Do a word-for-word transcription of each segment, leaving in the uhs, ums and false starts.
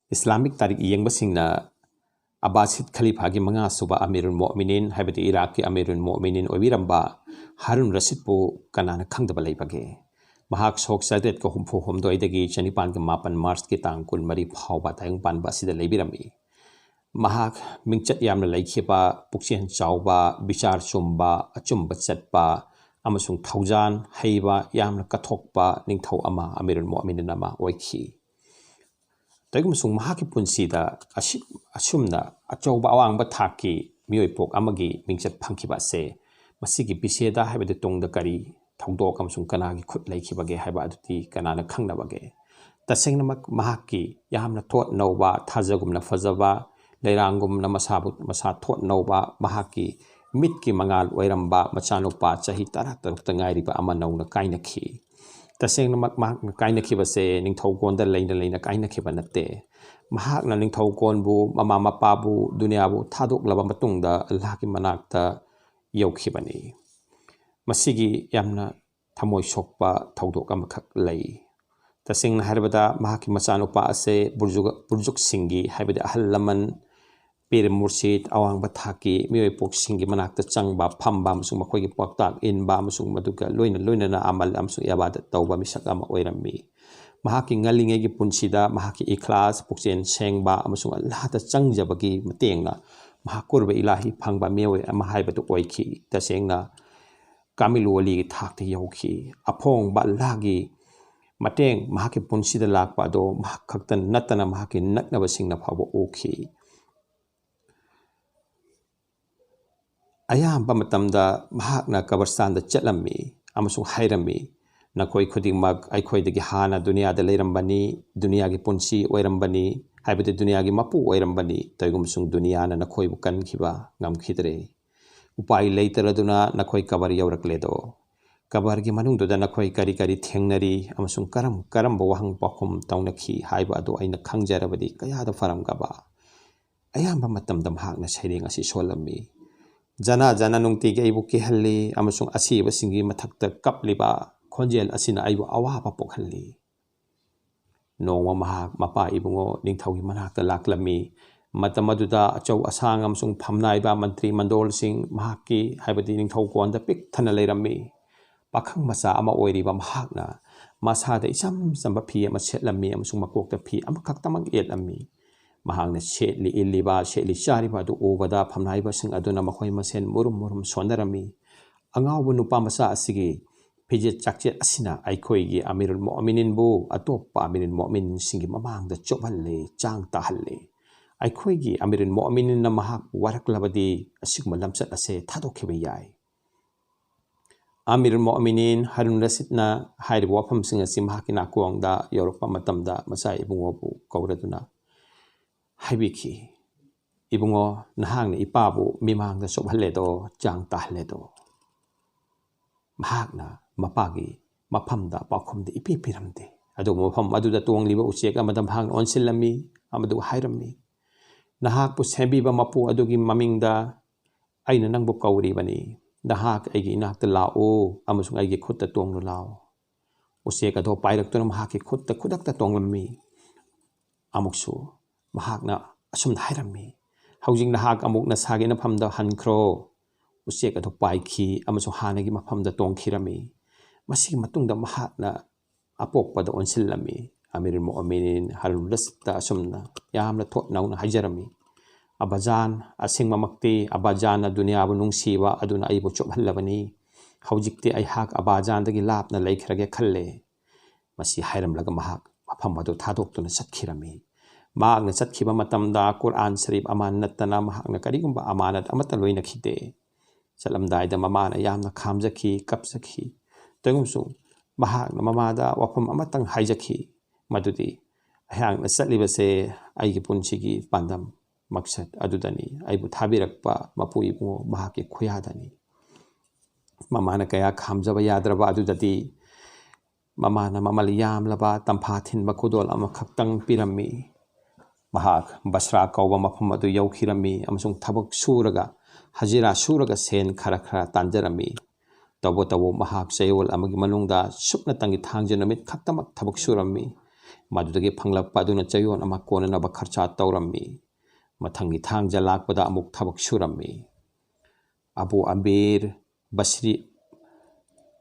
Islamic ꯇꯥꯔꯤꯛ ꯌꯦꯡꯕꯁꯤꯡꯅ ꯑꯕꯥꯁꯤꯠ ꯈꯂꯤꯐꯥꯒꯤ ꯃꯉꯥꯁꯨꯕ ꯑꯃꯤꯔꯨꯜ ꯃꯣꯃꯤꯅꯤꯟ, ꯍꯥꯏꯕꯗꯤ ꯏꯔꯥꯛꯀꯤ ꯑꯃꯤꯔꯨꯜ ꯃꯣꯃꯤꯅꯤꯟ ꯑꯣꯏꯕꯤꯔꯝꯕ ꯍꯥꯔꯨꯟ ꯔꯁꯤꯗꯄꯨ ꯀꯅꯥꯅ ꯈꯪꯗꯕ ꯂꯩꯕꯒꯦ? ꯃꯍꯥꯛ ꯁꯣꯛ ꯆꯥꯇ꯭ꯔꯦꯠꯀ ꯍꯨꯝꯐꯨ ꯍꯨꯝꯗꯣꯏꯗꯒꯤ ꯆꯅꯤꯄꯥꯟꯒ ꯃꯥꯄꯟ ꯃꯥꯔꯆꯀꯤ ꯇꯥꯡ ꯀꯨꯟꯃꯔꯤ ꯐꯥꯎꯕ ꯇꯥꯏꯕꯪ ꯄꯥꯟꯕ ꯑꯁꯤꯗ ꯂꯩꯕꯤꯔꯝꯃꯤ꯫ ꯃꯍꯥꯛ ꯃꯤꯡꯆꯠ ꯌꯥꯝꯅ ꯂꯩꯈꯤꯕ, ꯄꯨꯛꯆꯦꯜ ꯆꯥꯎꯕ, ꯕꯤꯆꯥꯔ ꯆꯨꯝꯕ, ꯑꯆꯨꯝꯕ ꯆꯠꯄ ꯑꯃꯁꯨꯡ ꯊꯧꯖꯥꯟ ꯍꯩꯕ, ꯌꯥꯝꯅ ꯀꯠꯊꯣꯛꯄ ꯅꯤꯡꯊꯧ ꯑꯃ, ꯑꯃꯤꯔꯨꯜ ꯃꯣꯃꯤꯅꯤꯟ ꯑꯃ ꯑꯣꯏꯈꯤ꯫ ꯇꯧꯏꯒꯨꯝꯕꯁꯨꯡ ꯃꯍꯥꯛꯀꯤ ꯄꯨꯟꯁꯤꯗ ꯑꯁꯤ-, ꯑꯁꯨꯝꯅ ꯑꯆꯧꯕ ꯑꯋꯥꯡꯕ ꯊꯥꯛꯀꯤ ꯃꯤꯑꯣꯏ ꯄꯣꯛ ꯑꯃꯒꯤ ꯃꯤꯡꯆꯠ ꯐꯪꯈꯤꯕ ꯑꯁꯦ, ꯃꯁꯤꯒꯤ ꯕꯤꯁꯦꯗ ꯍꯥꯏꯕꯗꯤ ꯇꯨꯡꯗ ꯀꯔꯤ ꯊꯧꯗꯣꯛ ꯑꯃꯁꯨꯡ ꯀꯅꯥꯒꯤ ꯈꯨꯠ ꯂꯩꯈꯤꯕꯒꯦ ꯍꯥꯏꯕ ꯑꯗꯨꯗꯤ ꯀꯅꯥꯅ ꯈꯪꯅꯕꯒꯦ? ꯇꯁꯦꯡꯅꯃꯛ ꯃꯍꯥꯛꯀꯤ ꯌꯥꯝꯅ ꯊꯣꯠ ꯅꯧꯕ, ꯊꯥꯖꯒꯨꯝꯅ ꯐꯖꯕ, ꯂꯩꯔꯥꯡꯒꯨꯝꯅ ꯃꯁꯥꯕꯨ ꯃꯁꯥ ꯊꯣꯠ ꯅꯧꯕ, ꯃꯍꯥꯛꯀꯤ ꯃꯤꯠꯀꯤ ꯃꯉꯥꯜ ꯑꯣꯏꯔꯝꯕ ꯃꯆꯥꯅꯨꯄꯥ ꯆꯍꯤ ꯇꯔꯥ ꯇꯔꯨꯛꯇ ꯉꯥꯏꯔꯤꯕ ꯑꯃ ꯅꯧꯅ ꯀꯥꯏꯅꯈꯤ꯫ ꯇꯁꯦꯡꯅꯃꯛ ꯃꯍꯥꯛꯅ ꯀꯥꯏꯅꯈꯤꯕꯁꯦ ꯅꯤꯡꯊꯧꯀꯣꯟꯗ ꯂꯩꯅ ꯂꯩꯅ ꯀꯥꯏꯅꯈꯤꯕ ꯅꯠꯇꯦ꯫ ꯃꯍꯥꯛꯅ ꯅꯤꯡꯊꯧꯀꯣꯟꯕꯨ, ꯃꯃꯥ ꯃꯄꯥꯕꯨ, ꯗꯨꯅꯤꯌꯥꯕꯨ ꯊꯥꯗꯣꯛꯂꯕ ꯃꯇꯨꯡꯗ ꯑꯜꯂꯥꯍꯒꯤ ꯃꯅꯥꯛꯇ ꯌꯧꯈꯤꯕꯅꯤ꯫ ꯃꯁꯤꯒꯤ ꯌꯥꯝꯅ ꯊꯃꯣꯏ ꯁꯣꯛꯄ ꯊꯧꯗꯣꯛ ꯑꯃꯈꯛ ꯂꯩ꯫ ꯇꯁꯦꯡꯅ ꯍꯥꯏꯔꯕꯗ, ꯃꯍꯥꯛꯀꯤ ꯃꯆꯥꯅꯨꯄꯥ ꯑꯁꯦ ꯕꯨꯔꯖꯨꯒ-, ꯕꯨꯔꯖꯨꯛꯁꯤꯡꯒꯤ, ꯍꯥꯏꯕꯗꯤ ꯑꯍꯜ ꯂꯃꯟ, ꯄꯤꯔ ꯃꯨꯔꯁꯤꯗ, ꯑꯋꯥꯡꯕ ꯊꯥꯛꯀꯤ ꯃꯤꯑꯣꯏ ꯄꯣꯛꯁꯤꯡꯒꯤ ꯃꯅꯥꯛꯇ ꯆꯪꯕ, ꯐꯝꯕ ꯑꯃꯁꯨꯡ ꯃꯈꯣꯏꯒꯤ ꯄꯥꯎꯇꯥꯛ ꯏꯟꯕ ꯑꯃꯁꯨꯡ ꯃꯗꯨꯒ ꯂꯣꯏꯅ ꯂꯣꯏꯅꯅ ꯑꯃꯜ ꯑꯃꯁꯨꯡ ꯏꯕꯥꯗꯠ ꯇꯧꯕ ꯃꯤꯁꯛ ꯑꯃ ꯑꯣꯏꯔꯝꯃꯤ꯫ ꯃꯍꯥꯛꯀꯤ ꯉꯜꯂꯤꯉꯩꯒꯤ ꯄꯨꯟꯁꯤꯗ ꯃꯍꯥꯛꯀꯤ ꯏꯈ꯭ꯂꯥꯁ, ꯄꯨꯛꯆꯦꯜ ꯁꯦꯡꯕ ꯑꯃꯁꯨꯡ ꯑꯜꯂꯥꯍꯗ ꯆꯪꯖꯕꯒꯤ ꯃꯇꯦꯡꯅ ꯃꯍꯥꯛ ꯀꯨꯔꯕ ꯏꯂꯥꯍꯤ ꯐꯪꯕ ꯃꯤꯑꯣꯏ ꯑꯃ ꯍꯥꯏꯕꯗꯨ ꯑꯣꯏꯈꯤ꯫ ꯇꯁꯦꯡꯅ ꯀꯥꯃꯤꯜ ꯋꯥꯂꯤꯒꯤ ꯊꯥꯛꯇ ꯌꯧꯈꯤ꯫ ꯑꯐꯣꯡꯕ ꯑꯜꯂꯥꯍꯒꯤ ꯃꯇꯦꯡ ꯃꯍꯥꯛꯀꯤ ꯄꯨꯟꯁꯤꯗ ꯂꯥꯛꯄ ꯑꯗꯨ ꯃꯍꯥꯛ ꯈꯛꯇ ꯅꯠꯇꯅ ꯃꯍꯥꯛꯀꯤ ꯅꯛꯅꯕꯁꯤꯡꯅ ꯐꯥꯎꯕ ꯎꯈꯤ꯫ ꯑꯌꯥꯝꯕ ꯃꯇꯝꯗ ꯃꯍꯥꯛꯅ ꯀꯕꯔꯁꯇꯥꯟꯗ ꯆꯠꯂꯝꯃꯤ ꯑꯃꯁꯨꯡ ꯍꯥꯏꯔꯝꯃꯤ, "ꯅꯈꯣꯏ ꯈꯨꯗꯤꯡꯃꯛ ꯑꯩꯈꯣꯏꯗꯒꯤ ꯍꯥꯟꯅ ꯗꯨꯅꯤꯌꯥꯗ ꯂꯩꯔꯝꯕꯅꯤ, ꯗꯨꯅꯤꯌꯥꯒꯤ ꯄꯨꯟꯁꯤ ꯑꯣꯏꯔꯝꯕꯅꯤ, ꯍꯥꯏꯕꯗꯤ ꯗꯨꯅꯤꯌꯥꯒꯤ ꯃꯄꯨ ꯑꯣꯏꯔꯝꯕꯅꯤ, ꯇꯧꯏꯒꯨꯝꯕꯁꯨꯡ ꯗꯨꯅꯤꯌꯥꯅ ꯅꯈꯣꯏꯕꯨ ꯀꯟꯈꯤꯕ ꯉꯝꯈꯤꯗ꯭ꯔꯦ꯫ ꯎꯄꯥꯏ ꯂꯩꯇꯔꯗꯨꯅ ꯅꯈꯣꯏ ꯀꯕꯔ ꯌꯧꯔꯛꯂꯦꯗꯣ꯫ ꯀꯕꯔꯒꯤ ꯃꯅꯨꯡꯗꯨꯗ ꯅꯈꯣꯏ ꯀꯔꯤ ꯀꯔꯤ ꯊꯦꯡꯅꯔꯤ ꯑꯃꯁꯨꯡ ꯀꯔꯝ ꯀꯔꯝꯕ ꯋꯥꯍꯪ ꯄꯥꯎꯈꯨꯝ ꯇꯧꯅꯈꯤ ꯍꯥꯏꯕ ꯑꯗꯨ ꯑꯩꯅ ꯈꯪꯖꯔꯕꯗꯤ ꯀꯌꯥꯗ ꯐꯔꯝꯒꯕ!" ꯑꯌꯥꯝꯕ ꯃꯇꯝꯗ ꯃꯍꯥꯛꯅ ꯁꯩꯔꯦꯡ ꯑꯁꯤ ꯁꯣꯜꯂꯝꯃꯤ꯫ "ꯖꯅꯥ ꯖꯅꯥ ꯅꯨꯡꯇꯤꯒꯤ ꯑꯩꯕꯨ ꯀꯤꯍꯜꯂꯤ ꯑꯃꯁꯨꯡ ꯑꯁꯤꯕꯁꯤꯡꯒꯤ ꯃꯊꯛꯇ ꯀꯞꯂꯤꯕ ꯈꯣꯟꯖꯦꯜ ꯑꯁꯤꯅ ꯑꯩꯕꯨ ꯑꯋꯥꯕ ꯄꯣꯛꯍꯜꯂꯤ꯫ ꯅꯣꯡꯃ ꯃꯍꯥꯛ ꯃꯄꯥ ꯏꯕꯨꯡꯉꯣ ꯅꯤꯡꯊꯧꯒꯤ ꯃꯅꯥꯛꯇ ꯂꯥꯛꯂꯝꯃꯤ꯫ ꯃꯇꯝ ꯑꯗꯨꯗ ꯑꯆꯧ ꯑꯁꯥꯡ ꯑꯃꯁꯨꯡ ꯐꯝꯅꯥꯏꯕ ꯃꯟꯇ꯭ꯔꯤ ꯃꯟꯗꯣꯜꯁꯤꯡ ꯃꯍꯥꯛꯀꯤ, ꯍꯥꯏꯕꯗꯤ ꯅꯤꯡꯊꯧ ꯀꯣꯟꯗ ꯄꯤꯛ ꯊꯟꯅ ꯂꯩꯔꯝꯃꯤ꯫ ꯄꯥꯈꯪ ꯃꯆꯥ ꯑꯃ ꯑꯣꯏꯔꯤꯕ ꯃꯍꯥꯛꯅ ꯃꯁꯥꯗ ꯏꯆꯝ ꯆꯝꯕ ꯐꯤ ꯑꯃ ꯁꯦꯠꯂꯝꯃꯤ ꯑꯃꯁꯨꯡ ꯃꯀꯣꯛꯇ ꯐꯤ ꯑꯃꯈꯛꯇꯃꯛ ꯌꯦꯠꯂꯝꯃꯤ꯫ ꯃꯍꯥꯛꯅ ꯁꯦꯠꯂꯤ ꯏꯜꯂꯤꯕ, ꯁꯦꯠꯂꯤ ꯆꯥꯔꯤꯕ ꯑꯗꯨ ꯎꯕꯗ ꯐꯝꯅꯥꯏꯕꯁꯤꯡ ꯑꯗꯨꯅ ꯃꯈꯣꯏ ꯃꯁꯦꯟ ꯃꯨꯔꯨꯝ ꯃꯨꯔꯨꯝ ꯁꯣꯟꯅꯔꯝꯃꯤ꯫ ꯑꯉꯥꯎꯕ ꯅꯨꯄꯥ ꯃꯆꯥ ꯑꯁꯤꯒꯤ ꯐꯤꯖꯦꯠ ꯆꯥꯛꯆꯦꯠ ꯑꯁꯤꯅ ꯑꯩꯈꯣꯏꯒꯤ ꯑꯃꯤꯔꯨꯜ ꯃꯣꯃꯤꯅꯤꯟꯕꯨ ꯑꯇꯣꯞꯄ ꯑꯃꯤꯔꯨꯜ ꯃꯣꯃꯤꯅꯤꯟꯁꯤꯡꯒꯤ ꯃꯃꯥꯡꯗ ꯆꯣꯞꯍꯜꯂꯦ, ꯆꯥꯡ ꯇꯥꯍꯜꯂꯦ꯫ ꯑꯩꯈꯣꯏꯒꯤ ꯑꯃꯤꯔꯨꯜ ꯃꯣꯃꯤꯅꯤꯟꯅ ꯃꯍꯥꯛꯄꯨ ꯋꯥꯔꯛꯂꯕꯗꯤ ꯑꯁꯤꯒꯨꯝꯕ ꯂꯝꯆꯠ ꯑꯁꯦ ꯊꯥꯗꯣꯛꯈꯤꯕ ꯌꯥꯏ꯫ ꯑꯃꯤꯔꯨꯜ ꯃꯣꯃꯤꯅꯤꯟ ꯍꯥꯔꯨꯟ ꯔꯁꯤꯗꯅ ꯍꯥꯏꯔꯤꯕ ꯋꯥꯐꯝꯁꯤꯡ ꯑꯁꯤ ꯃꯍꯥꯛꯀꯤ ꯅꯥꯀꯣꯡꯗ ꯌꯧꯔꯛꯄ ꯃꯇꯝꯗ ꯃꯆꯥ ꯏꯕꯨꯡꯉꯣꯕꯨ ꯀꯧꯔꯗꯨꯅ ꯍꯥꯏꯕꯤꯈꯤ, "ꯏꯕꯨꯡꯉꯣ, ꯅꯍꯥꯛꯅ ꯏꯄꯥꯕꯨ ꯃꯤꯃꯥꯡꯗ ꯆꯣꯞꯍꯜꯂꯦꯗꯣ, ꯆꯥꯡ ꯇꯥꯍꯜꯂꯦꯗꯣ?" ꯃꯍꯥꯛꯅ ꯃꯄꯥꯒꯤ ꯃꯐꯝꯗ ꯄꯥꯎꯈꯨꯝꯗꯤ ꯏꯄꯤ ꯄꯤꯔꯝꯗꯦ꯫ ꯑꯗꯨꯕꯨ ꯃꯐꯝ ꯑꯗꯨꯗ ꯇꯣꯡꯂꯤꯕ ꯎꯆꯦꯛ ꯑꯃꯗ ꯃꯍꯥꯛꯅ ꯑꯣꯟꯁꯤꯜꯂꯝꯃꯤ ꯑꯃꯗꯨ ꯍꯥꯏꯔꯝꯃꯤ, "ꯅꯍꯥꯛꯄꯨ ꯁꯦꯝꯕꯤꯕ ꯃꯄꯨ ꯑꯗꯨꯒꯤ ꯃꯃꯤꯡꯗ ꯑꯩꯅ ꯅꯪꯕꯨ ꯀꯧꯔꯤꯕꯅꯤ꯫ ꯅꯍꯥꯛ ꯑꯩꯒꯤ ꯏꯅꯥꯛꯇ ꯂꯥꯛꯎ ꯑꯃꯁꯨꯡ ꯑꯩꯒꯤ ꯈꯨꯠꯇ ꯇꯣꯡꯂꯨ ꯂꯥꯎ꯫" ꯎꯆꯦꯛ ꯑꯗꯨ ꯄꯥꯏꯔꯛꯇꯨꯅ ꯃꯍꯥꯛꯀꯤ ꯈꯨꯠꯇ ꯈꯨꯗꯛꯇ ꯇꯣꯡꯂꯝꯃꯤ꯫ ꯑꯃꯨꯛꯁꯨ ꯃꯍꯥꯛꯅ ꯑꯁꯨꯝꯅ ꯍꯥꯏꯔꯝꯃꯤ, "ꯍꯧꯖꯤꯛ ꯅꯍꯥꯛ ꯑꯃꯨꯛ ꯅꯁꯥꯒꯤ ꯅꯐꯝꯗ ꯍꯟꯈ꯭ꯔꯣ꯫" ꯎꯆꯦꯛ ꯑꯗꯨ ꯄꯥꯏꯈꯤ ꯑꯃꯁꯨꯡ ꯍꯥꯟꯅꯒꯤ ꯃꯐꯝꯗ ꯇꯣꯡꯈꯤꯔꯝꯃꯤ꯫ ꯃꯁꯤꯒꯤ ꯃꯇꯨꯡꯗ ꯃꯍꯥꯛꯅ ꯑꯄꯣꯛꯄꯗ ꯑꯣꯟꯁꯤꯜꯂꯝꯃꯤ꯫ ꯑꯃꯤꯔꯨꯜ ꯃꯣꯃꯤꯅꯤꯟ ꯍꯥꯔꯨꯟ ꯔꯁꯤꯗ ꯑꯁꯨꯝꯅ ꯌꯥꯝꯅ ꯊꯣꯠ ꯅꯧꯅ ꯍꯥꯏꯖꯔꯝꯃꯤ, "ꯑꯕꯥꯖꯥꯟ, ꯑꯁꯦꯡꯕꯃꯛꯇꯤ ꯑꯕꯥꯖꯥꯟꯅ ꯗꯨꯅꯤꯌꯥꯕꯨ ꯅꯨꯡꯁꯤꯕ ꯑꯗꯨꯅ ꯑꯩꯕꯨ ꯆꯣꯞꯍꯜꯂꯕꯅꯤ꯫ ꯍꯧꯖꯤꯛꯇꯤ ꯑꯩꯍꯥꯛ ꯑꯕꯥꯖꯥꯟꯗꯒꯤ ꯂꯥꯞꯅ ꯂꯩꯈ꯭ꯔꯒꯦ ꯈꯜꯂꯦ꯫" ꯃꯁꯤ ꯍꯥꯏꯔꯝꯂꯒ ꯃꯍꯥꯛ ꯃꯐꯝ ꯑꯗꯨ ꯊꯥꯗꯣꯛꯇꯨꯅ ꯆꯠꯈꯤꯔꯝꯃꯤ꯫ ꯃꯍꯥꯛꯅ ꯆꯠꯈꯤꯕ ꯃꯇꯝꯗ ꯀꯨꯔꯑꯥꯟ ꯁꯔꯤꯐ ꯑꯃ ꯅꯠꯇꯅ ꯃꯍꯥꯛꯅ ꯀꯔꯤꯒꯨꯝꯕ ꯑꯃꯥꯅꯠ ꯑꯃꯠꯇ ꯂꯣꯏꯅꯈꯤꯗꯦ꯫ ꯆꯠꯂꯝꯗꯥꯏꯗ ꯃꯃꯥꯅ ꯌꯥꯝꯅ ꯈꯥꯝꯖꯈꯤ, ꯀꯞꯆꯈꯤ꯫ ꯇꯧꯏꯒꯨꯝꯁꯨ ꯃꯍꯥꯛꯅ ꯃꯃꯥꯗ ꯋꯥꯐꯝ ꯑꯃꯇꯪ ꯍꯥꯏꯖꯈꯤ, ꯃꯗꯨꯗꯤ, "ꯑꯩꯍꯥꯛꯅ ꯆꯠꯂꯤꯕꯁꯦ ꯑꯩꯒꯤ ꯄꯨꯟꯁꯤꯒꯤ ꯄꯥꯟꯗꯝ, ꯃꯛꯁꯠ ꯑꯗꯨꯗꯅꯤ꯫ ꯑꯩꯕꯨ ꯊꯥꯕꯤꯔꯛꯄ ꯃꯄꯨ ꯏꯕꯨꯡꯉꯣ ꯃꯍꯥꯛꯀꯤ ꯈꯨꯌꯥꯗꯅꯤ꯫" ꯃꯃꯥꯅ ꯀꯌꯥ ꯈꯥꯝꯖꯕ ꯌꯥꯗ꯭ꯔꯕ ꯑꯗꯨꯗꯗꯤ ꯃꯃꯥꯅ ꯃꯃꯜ ꯌꯥꯝꯂꯕ ꯇꯝꯐꯥ ꯊꯤꯟꯕ ꯈꯨꯗꯣꯜ ꯑꯃꯈꯛꯇꯪ ꯄꯤꯔꯝꯃꯤ꯫ ꯃꯍꯥꯛ ꯕꯁ꯭ꯔꯥ ꯀꯧꯕ ꯃꯐꯝ ꯑꯗꯨ ꯌꯧꯈꯤꯔꯝꯃꯤ ꯑꯃꯁꯨꯡ ꯊꯕꯛ ꯁꯨꯔꯒ, ꯍꯖꯤꯔꯥ ꯁꯨꯔꯒ ꯁꯦꯟ ꯈꯔ ꯈꯔ ꯇꯥꯟꯖꯔꯝꯃꯤ꯫ ꯇꯧꯕꯇꯕꯨ ꯃꯍꯥꯛ ꯆꯌꯣꯜ ꯑꯃꯒꯤ ꯃꯅꯨꯡꯗ ꯁꯨꯞꯅꯇꯪꯒꯤ ꯊꯥꯡꯖ ꯅꯨꯃꯤꯠ ꯈꯛꯇꯃꯛ ꯊꯕꯛ ꯁꯨꯔꯝꯃꯤ꯫ ꯃꯗꯨꯗꯒꯤ ꯐꯪꯂꯛꯄ ꯑꯗꯨꯅ ꯆꯌꯣꯜ ꯑꯃ ꯀꯣꯟꯅꯅꯕ ꯈꯔꯆꯥ ꯇꯧꯔꯝꯃꯤ꯫ ꯃꯊꯪꯒꯤ ꯊꯥꯡꯖ ꯂꯥꯛꯄꯗ ꯑꯃꯨꯛ ꯊꯕꯛ ꯁꯨꯔꯝꯃꯤ꯫ ꯑꯕꯨ ꯑꯕꯤꯔ ꯕꯁ꯭ꯔꯤ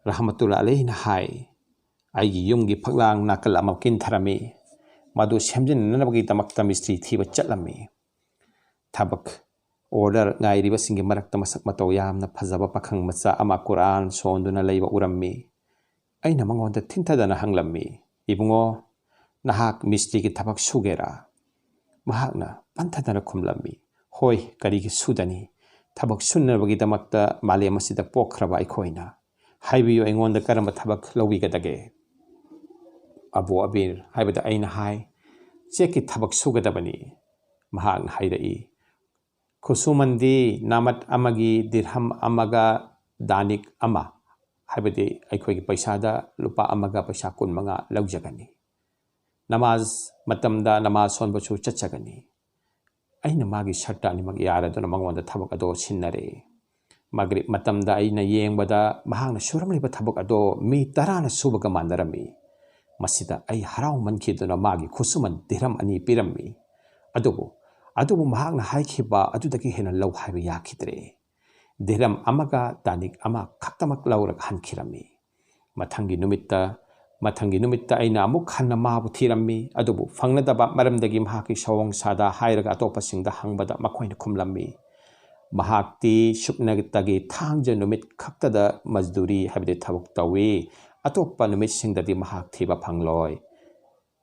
ꯔꯍꯃꯇꯨꯜꯂꯥ ꯑꯂꯩꯅ ꯍꯥꯏ, "ꯑꯩꯒꯤ ꯌꯨꯝꯒꯤ ꯐꯛꯂꯥꯡ ꯅꯥꯀꯜ ꯑꯃ ꯀꯤꯟꯊꯔꯝꯃꯤ꯫ ꯃꯗꯨ ꯁꯦꯝꯖꯤꯟꯅꯅꯕꯒꯤꯗꯃꯛꯇ ꯃꯤꯁꯇ꯭ꯔꯤ ꯊꯤꯕ ꯆꯠꯂꯝꯃꯤ꯫ ꯊꯕꯛ ꯑꯣꯔꯗꯔ ꯉꯥꯏꯔꯤꯕꯁꯤꯡꯒꯤ ꯃꯔꯛꯇ ꯃꯁꯛ ꯃꯇꯧ ꯌꯥꯝꯅ ꯐꯖꯕ ꯄꯥꯈꯪ ꯃꯆꯥ ꯑꯃ ꯀꯨꯔꯥꯟ ꯁꯣꯟꯗꯨꯅ ꯂꯩꯕ ꯎꯔꯝꯃꯤ꯫ ꯑꯩꯅ ꯃꯉꯣꯟꯗ ꯊꯤꯟꯊꯗꯅ ꯍꯪꯂꯝꯃꯤ, 'ꯏꯕꯨꯡꯉꯣ, ꯅꯍꯥꯛ ꯃꯤꯁꯇ꯭ꯔꯤꯒꯤ ꯊꯕꯛ ꯁꯨꯒꯦꯔꯥ?' ꯃꯍꯥꯛꯅ ꯄꯟꯊꯗꯅ ꯈꯨꯝꯂꯝꯃꯤ, "ꯍꯣꯏ, ꯀꯔꯤꯒꯤ ꯁꯨꯗꯅꯤ? ꯊꯕꯛ ꯁꯨꯅꯕꯒꯤꯗꯃꯛꯇ ꯃꯥꯂꯦꯝ ꯑꯁꯤꯗ ꯄꯣꯛꯈ꯭ꯔꯕ ꯑꯩꯈꯣꯏꯅ꯫ ꯍꯥꯏꯕꯤꯌꯨ, ꯑꯩꯉꯣꯟꯗ ꯀꯔꯝꯕ ꯊꯕꯛ ꯂꯧꯕꯤꯒꯗꯒꯦ?" ꯑꯕꯨ ꯑꯕꯤꯔ ꯍꯥꯏꯕꯗ ꯑꯩꯅ ꯍꯥꯏ, "ꯆꯦꯛꯀꯤ ꯊꯕꯛ ꯁꯨꯒꯗꯕꯅꯤ"꯫ ꯃꯍꯥꯛꯅ ꯍꯥꯏꯔꯛꯏ, "ꯈꯨꯠꯁꯨꯃꯟꯗꯤ ꯅꯥꯃꯠ ꯑꯃꯒꯤ ꯗꯤꯔꯍꯝ ꯑꯃꯒ ꯗꯥꯅꯤꯛ ꯑꯃ, ꯍꯥꯏꯕꯗꯤ ꯑꯩꯈꯣꯏꯒꯤ ꯄꯩꯁꯥꯗ ꯂꯨꯄꯥ ꯑꯃꯒ ꯄꯩꯁꯥ ꯀꯨꯟꯃꯉꯥ ꯂꯧꯖꯒꯅꯤ꯫ ꯅꯃꯥꯖ ꯃꯇꯝꯗ ꯅꯃꯥꯖ ꯁꯣꯟꯕꯁꯨ ꯆꯠꯆꯒꯅꯤ"꯫ ꯑꯩꯅ ꯃꯥꯒꯤ ꯁꯔꯇ ꯑꯅꯤꯃꯛ ꯌꯥꯔꯗꯨꯅ ꯃꯉꯣꯟꯗ ꯊꯕꯛ ꯑꯗꯣ ꯁꯤꯟꯅꯔꯦ꯫ ꯃꯒ꯭ꯔꯤꯕ ꯃꯇꯝꯗ ꯑꯩꯅ ꯌꯦꯡꯕꯗ ꯃꯍꯥꯛꯅ ꯁꯨꯔꯝꯂꯤꯕ ꯊꯕꯛ ꯑꯗꯣ ꯃꯤ ꯇꯔꯥꯅ ꯁꯨꯕꯒ ꯃꯥꯟꯅꯔꯝꯃꯤ꯫ ꯃꯁꯤꯗ ꯑꯩ ꯍꯔꯥꯎꯃꯟꯈꯤꯗꯨꯅ ꯃꯥꯒꯤ ꯈꯨꯠꯁꯨꯃꯟ ꯗꯤꯔꯍꯝ ꯑꯅꯤ ꯄꯤꯔꯝꯃꯤ꯫ ꯑꯗꯨꯕꯨ, ꯑꯗꯨꯕꯨ ꯃꯍꯥꯛꯅ ꯍꯥꯏꯈꯤꯕ ꯑꯗꯨꯗꯒꯤ ꯍꯦꯟꯅ ꯂꯧ ꯍꯥꯏꯕ ꯌꯥꯈꯤꯗ꯭ꯔꯦ꯫ ꯗꯤꯔꯍꯝ ꯑꯃꯒ ꯗꯥꯅꯤꯛ ꯑꯃ ꯈꯛꯇꯃꯛ ꯂꯧꯔꯒ ꯍꯟꯈꯤꯔꯝꯃꯤ꯫ ꯃꯊꯪꯒꯤ ꯅꯨꯃꯤꯠꯇ, ꯃꯊꯪꯒꯤ ꯅꯨꯃꯤꯠꯇ ꯑꯩꯅ ꯑꯃꯨꯛ ꯍꯟꯅ ꯃꯥꯕꯨ ꯊꯤꯔꯝꯃꯤ, ꯑꯗꯨꯕꯨ ꯐꯪꯅꯗꯕ ꯃꯔꯝꯗꯒꯤ ꯃꯍꯥꯛꯀꯤ ꯁꯑꯣꯡ ꯁꯥꯗꯥ ꯍꯥꯏꯔꯒ ꯑꯇꯣꯞꯄꯁꯤꯡꯗ ꯍꯪꯕꯗ ꯃꯈꯣꯏꯅ ꯈꯨꯝꯂꯝꯃꯤ, "ꯃꯍꯥꯛꯇꯤ ꯁꯨꯞꯅꯇꯒꯤ ꯊꯥꯡꯖ ꯅꯨꯃꯤꯠ ꯈꯛꯇꯗ ꯃꯖꯗꯨꯔꯤ, ꯍꯥꯏꯕꯗꯤ ꯊꯕꯛ ꯇꯧꯏ, ꯑꯇꯣꯞꯄ ꯅꯨꯃꯤꯠꯁꯤꯡꯗꯗꯤ ꯃꯍꯥꯛ ꯊꯤꯕ ꯐꯪꯂꯣꯏ"꯫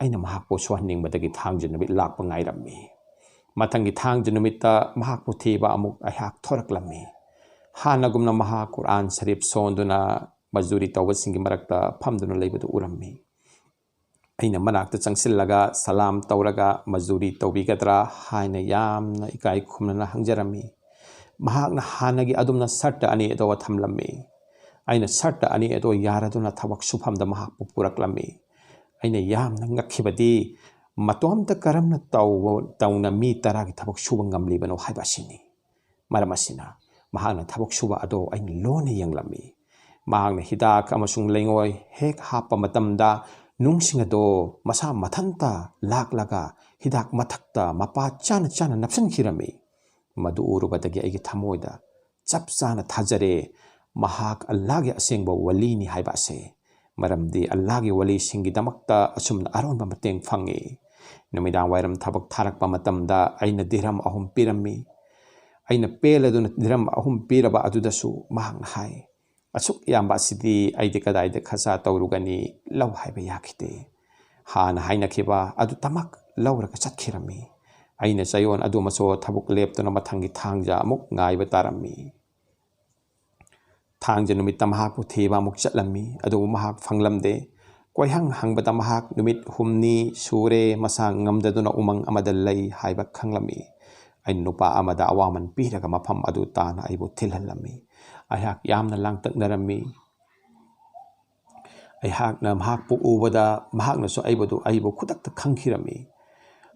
ꯑꯩꯅ ꯃꯍꯥꯛꯄꯨ ꯁꯨꯍꯟꯅꯤꯡꯕꯗꯒꯤ ꯊꯥꯡꯖ ꯅꯨꯃꯤꯠ ꯂꯥꯛꯄ ꯉꯥꯏꯔꯝꯃꯤ꯫ ꯃꯊꯪꯒꯤ ꯊꯥꯡꯖ ꯅꯨꯃꯤꯠꯇ ꯃꯍꯥꯛꯄꯨ ꯊꯤꯕ ꯑꯃꯨꯛ ꯑꯩꯍꯥꯛ ꯊꯣꯔꯛꯂꯝꯃꯤ꯫ ꯍꯥꯟꯅꯒꯨꯝꯅ ꯃꯍꯥꯛ ꯀꯨꯔꯥꯟ ꯁꯔꯤꯐ ꯁꯣꯟꯗꯨꯅ ꯃꯖꯗꯨꯔꯤ ꯇꯧꯕꯁꯤꯡꯒꯤ ꯃꯔꯛꯇ ꯐꯝꯗꯨꯅ ꯂꯩꯕꯗꯨ ꯎꯔꯝꯃꯤ꯫ ꯑꯩꯅ ꯃꯅꯥꯛꯇ ꯆꯪꯁꯤꯜꯂꯒ ꯁꯂꯥꯝ ꯇꯧꯔꯒ "ꯃꯖꯗꯨꯔꯤ ꯇꯧꯕꯤꯒꯗ꯭ꯔꯥ?" ꯍꯥꯏꯅ ꯌꯥꯝꯅ ꯏꯀꯥꯏ ꯈꯨꯝꯅꯅ ꯍꯪꯖꯔꯝꯃꯤ꯫ ꯃꯍꯥꯛꯅ ꯍꯥꯟꯅꯒꯤ ꯑꯗꯨꯝꯅ ꯁꯔꯇ ꯑꯅꯤ ꯑꯗꯨ ꯊꯝꯂꯝꯃꯤ꯫ ꯑꯩꯅ ꯁꯔꯇ ꯑꯅꯤ ꯑꯗꯨ ꯌꯥꯔꯗꯨꯅ ꯊꯕꯛ ꯁꯨꯐꯝꯗ ꯃꯍꯥꯛꯄꯨ ꯄꯨꯔꯛꯂꯝꯃꯤ꯫ ꯑꯩꯅ ꯌꯥꯝꯅ ꯉꯛꯈꯤꯕꯗꯤ ꯃꯇꯣꯝꯇ ꯀꯔꯝꯅ ꯇꯧꯕ, ꯇꯧꯅ ꯃꯤ ꯇꯔꯥꯒꯤ ꯊꯕꯛ ꯁꯨꯕ ꯉꯝꯂꯤꯕꯅꯣ ꯍꯥꯏꯕ ꯑꯁꯤꯅꯤ꯫ ꯃꯔꯝ ꯑꯁꯤꯅ ꯃꯍꯥꯛꯅ ꯊꯕꯛ ꯁꯨꯕ ꯑꯗꯣ ꯑꯩꯅ ꯂꯣꯟꯅ ꯌꯦꯡꯂꯝꯃꯤ꯫ ꯃꯍꯥꯛꯅ ꯍꯤꯗꯥꯛ ꯑꯃꯁꯨꯡ ꯂꯩꯉꯣꯏ ꯍꯦꯛ ꯍꯥꯞꯄ ꯃꯇꯝꯗ ꯅꯨꯡꯁꯤꯡ ꯑꯗꯣ ꯃꯁꯥ ꯃꯊꯟꯇ ꯂꯥꯛꯂꯒ ꯍꯤꯗꯥꯛ ꯃꯊꯛꯇ ꯃꯄꯥ ꯆꯥꯅ ꯆꯥꯅ ꯅꯞꯁꯤꯟꯈꯤꯔꯝꯃꯤ꯫ ꯃꯗꯨ ꯎꯔꯨꯕꯗꯒꯤ ꯑꯩꯒꯤ ꯊꯃꯣꯏꯗ ꯆꯞ ꯆꯥꯅ ꯊꯥꯖꯔꯦ, ꯃꯍꯥꯛ ꯑꯜꯂꯥꯒꯤ ꯑꯁꯦꯡꯕ ꯋꯥꯂꯤꯅꯤ ꯍꯥꯏꯕ ꯑꯁꯦ꯫ ꯃꯔꯝꯗꯤ ꯑꯜꯂꯥꯒꯤ ꯋꯥꯂꯤꯁꯤꯡꯒꯤꯗꯃꯛꯇ ꯑꯁꯨꯝꯅ ꯑꯔꯣꯟꯕ ꯃꯇꯦꯡ ꯐꯪꯏ꯫ ꯅꯨꯃꯤꯗꯥꯡ ꯋꯥꯏꯔꯝ ꯊꯕꯛ ꯊꯥꯔꯛꯄ ꯃꯇꯝꯗ ꯑꯩꯅ ꯗꯤꯔꯍꯝ ꯑꯍꯨꯝ ꯄꯤꯔꯝꯃꯤ꯫ ꯑꯩꯅ ꯄꯦꯜꯂꯗꯨꯅ ꯗꯤꯔꯍꯝ ꯑꯍꯨꯝ ꯄꯤꯔꯕ ꯑꯗꯨꯗꯁꯨ ꯃꯍꯥꯛꯅ ꯍꯥꯏ, "ꯑꯁꯨꯛ ꯌꯥꯝꯕ ꯑꯁꯤꯗꯤ ꯑꯩꯗꯤ ꯀꯗꯥꯏꯗ ꯈꯔꯆ ꯇꯧꯔꯨꯒꯅꯤ? ꯂꯧ" ꯍꯥꯏꯕ ꯌꯥꯈꯤꯗꯦ꯫ ꯍꯥꯟꯅ ꯍꯥꯏꯅꯈꯤꯕ ꯑꯗꯨꯇꯃꯛ ꯂꯧꯔꯒ ꯆꯠꯈꯤꯔꯝꯃꯤ꯫ ꯑꯩꯅ ꯆꯌꯣꯜ ꯑꯗꯨꯃꯁꯨ ꯊꯕꯛ ꯂꯦꯞꯇꯨꯅ ꯃꯊꯪꯒꯤ ꯊꯥꯡꯖ ꯑꯃꯨꯛ ꯉꯥꯏꯕ ꯇꯥꯔꯝꯃꯤ꯫ ꯊꯥꯡꯖ ꯅꯨꯃꯤꯠꯇ ꯃꯍꯥꯛꯄꯨ ꯊꯤꯕ ꯑꯃꯨꯛ ꯆꯠꯂꯝꯃꯤ, ꯑꯗꯨꯕꯨ ꯃꯍꯥꯛ ꯐꯪꯂꯝꯗꯦ꯫ ꯀꯣꯏꯍꯪ ꯍꯪꯕꯗ ꯃꯍꯥꯛ ꯅꯨꯃꯤꯠ ꯍꯨꯝꯅꯤ ꯁꯨꯔꯦ ꯃꯁꯥ ꯉꯝꯗꯗꯨꯅ ꯎꯃꯪ ꯑꯃꯗ ꯂꯩ ꯍꯥꯏꯕ ꯈꯪꯂꯝꯃꯤ꯫ ꯑꯩꯅ ꯅꯨꯄꯥ ꯑꯃꯗ ꯑꯋꯥꯃꯟ ꯄꯤꯔꯒ ꯃꯐꯝ ꯑꯗꯨ ꯇꯥꯅ ꯑꯩꯕꯨ ꯊꯤꯜꯍꯜꯂꯝꯃꯤ꯫ ꯑꯩꯍꯥꯛ ꯌꯥꯝꯅ ꯂꯥꯡꯇꯛꯅꯔꯝꯃꯤ꯫ ꯑꯩꯍꯥꯛꯅ ꯃꯍꯥꯛꯄꯨ ꯎꯕꯗ ꯃꯍꯥꯛꯅꯁꯨ ꯑꯩꯕꯨꯗꯨ, ꯑꯩꯕꯨ ꯈꯨꯗꯛꯇ ꯈꯪꯈꯤꯔꯝꯃꯤ꯫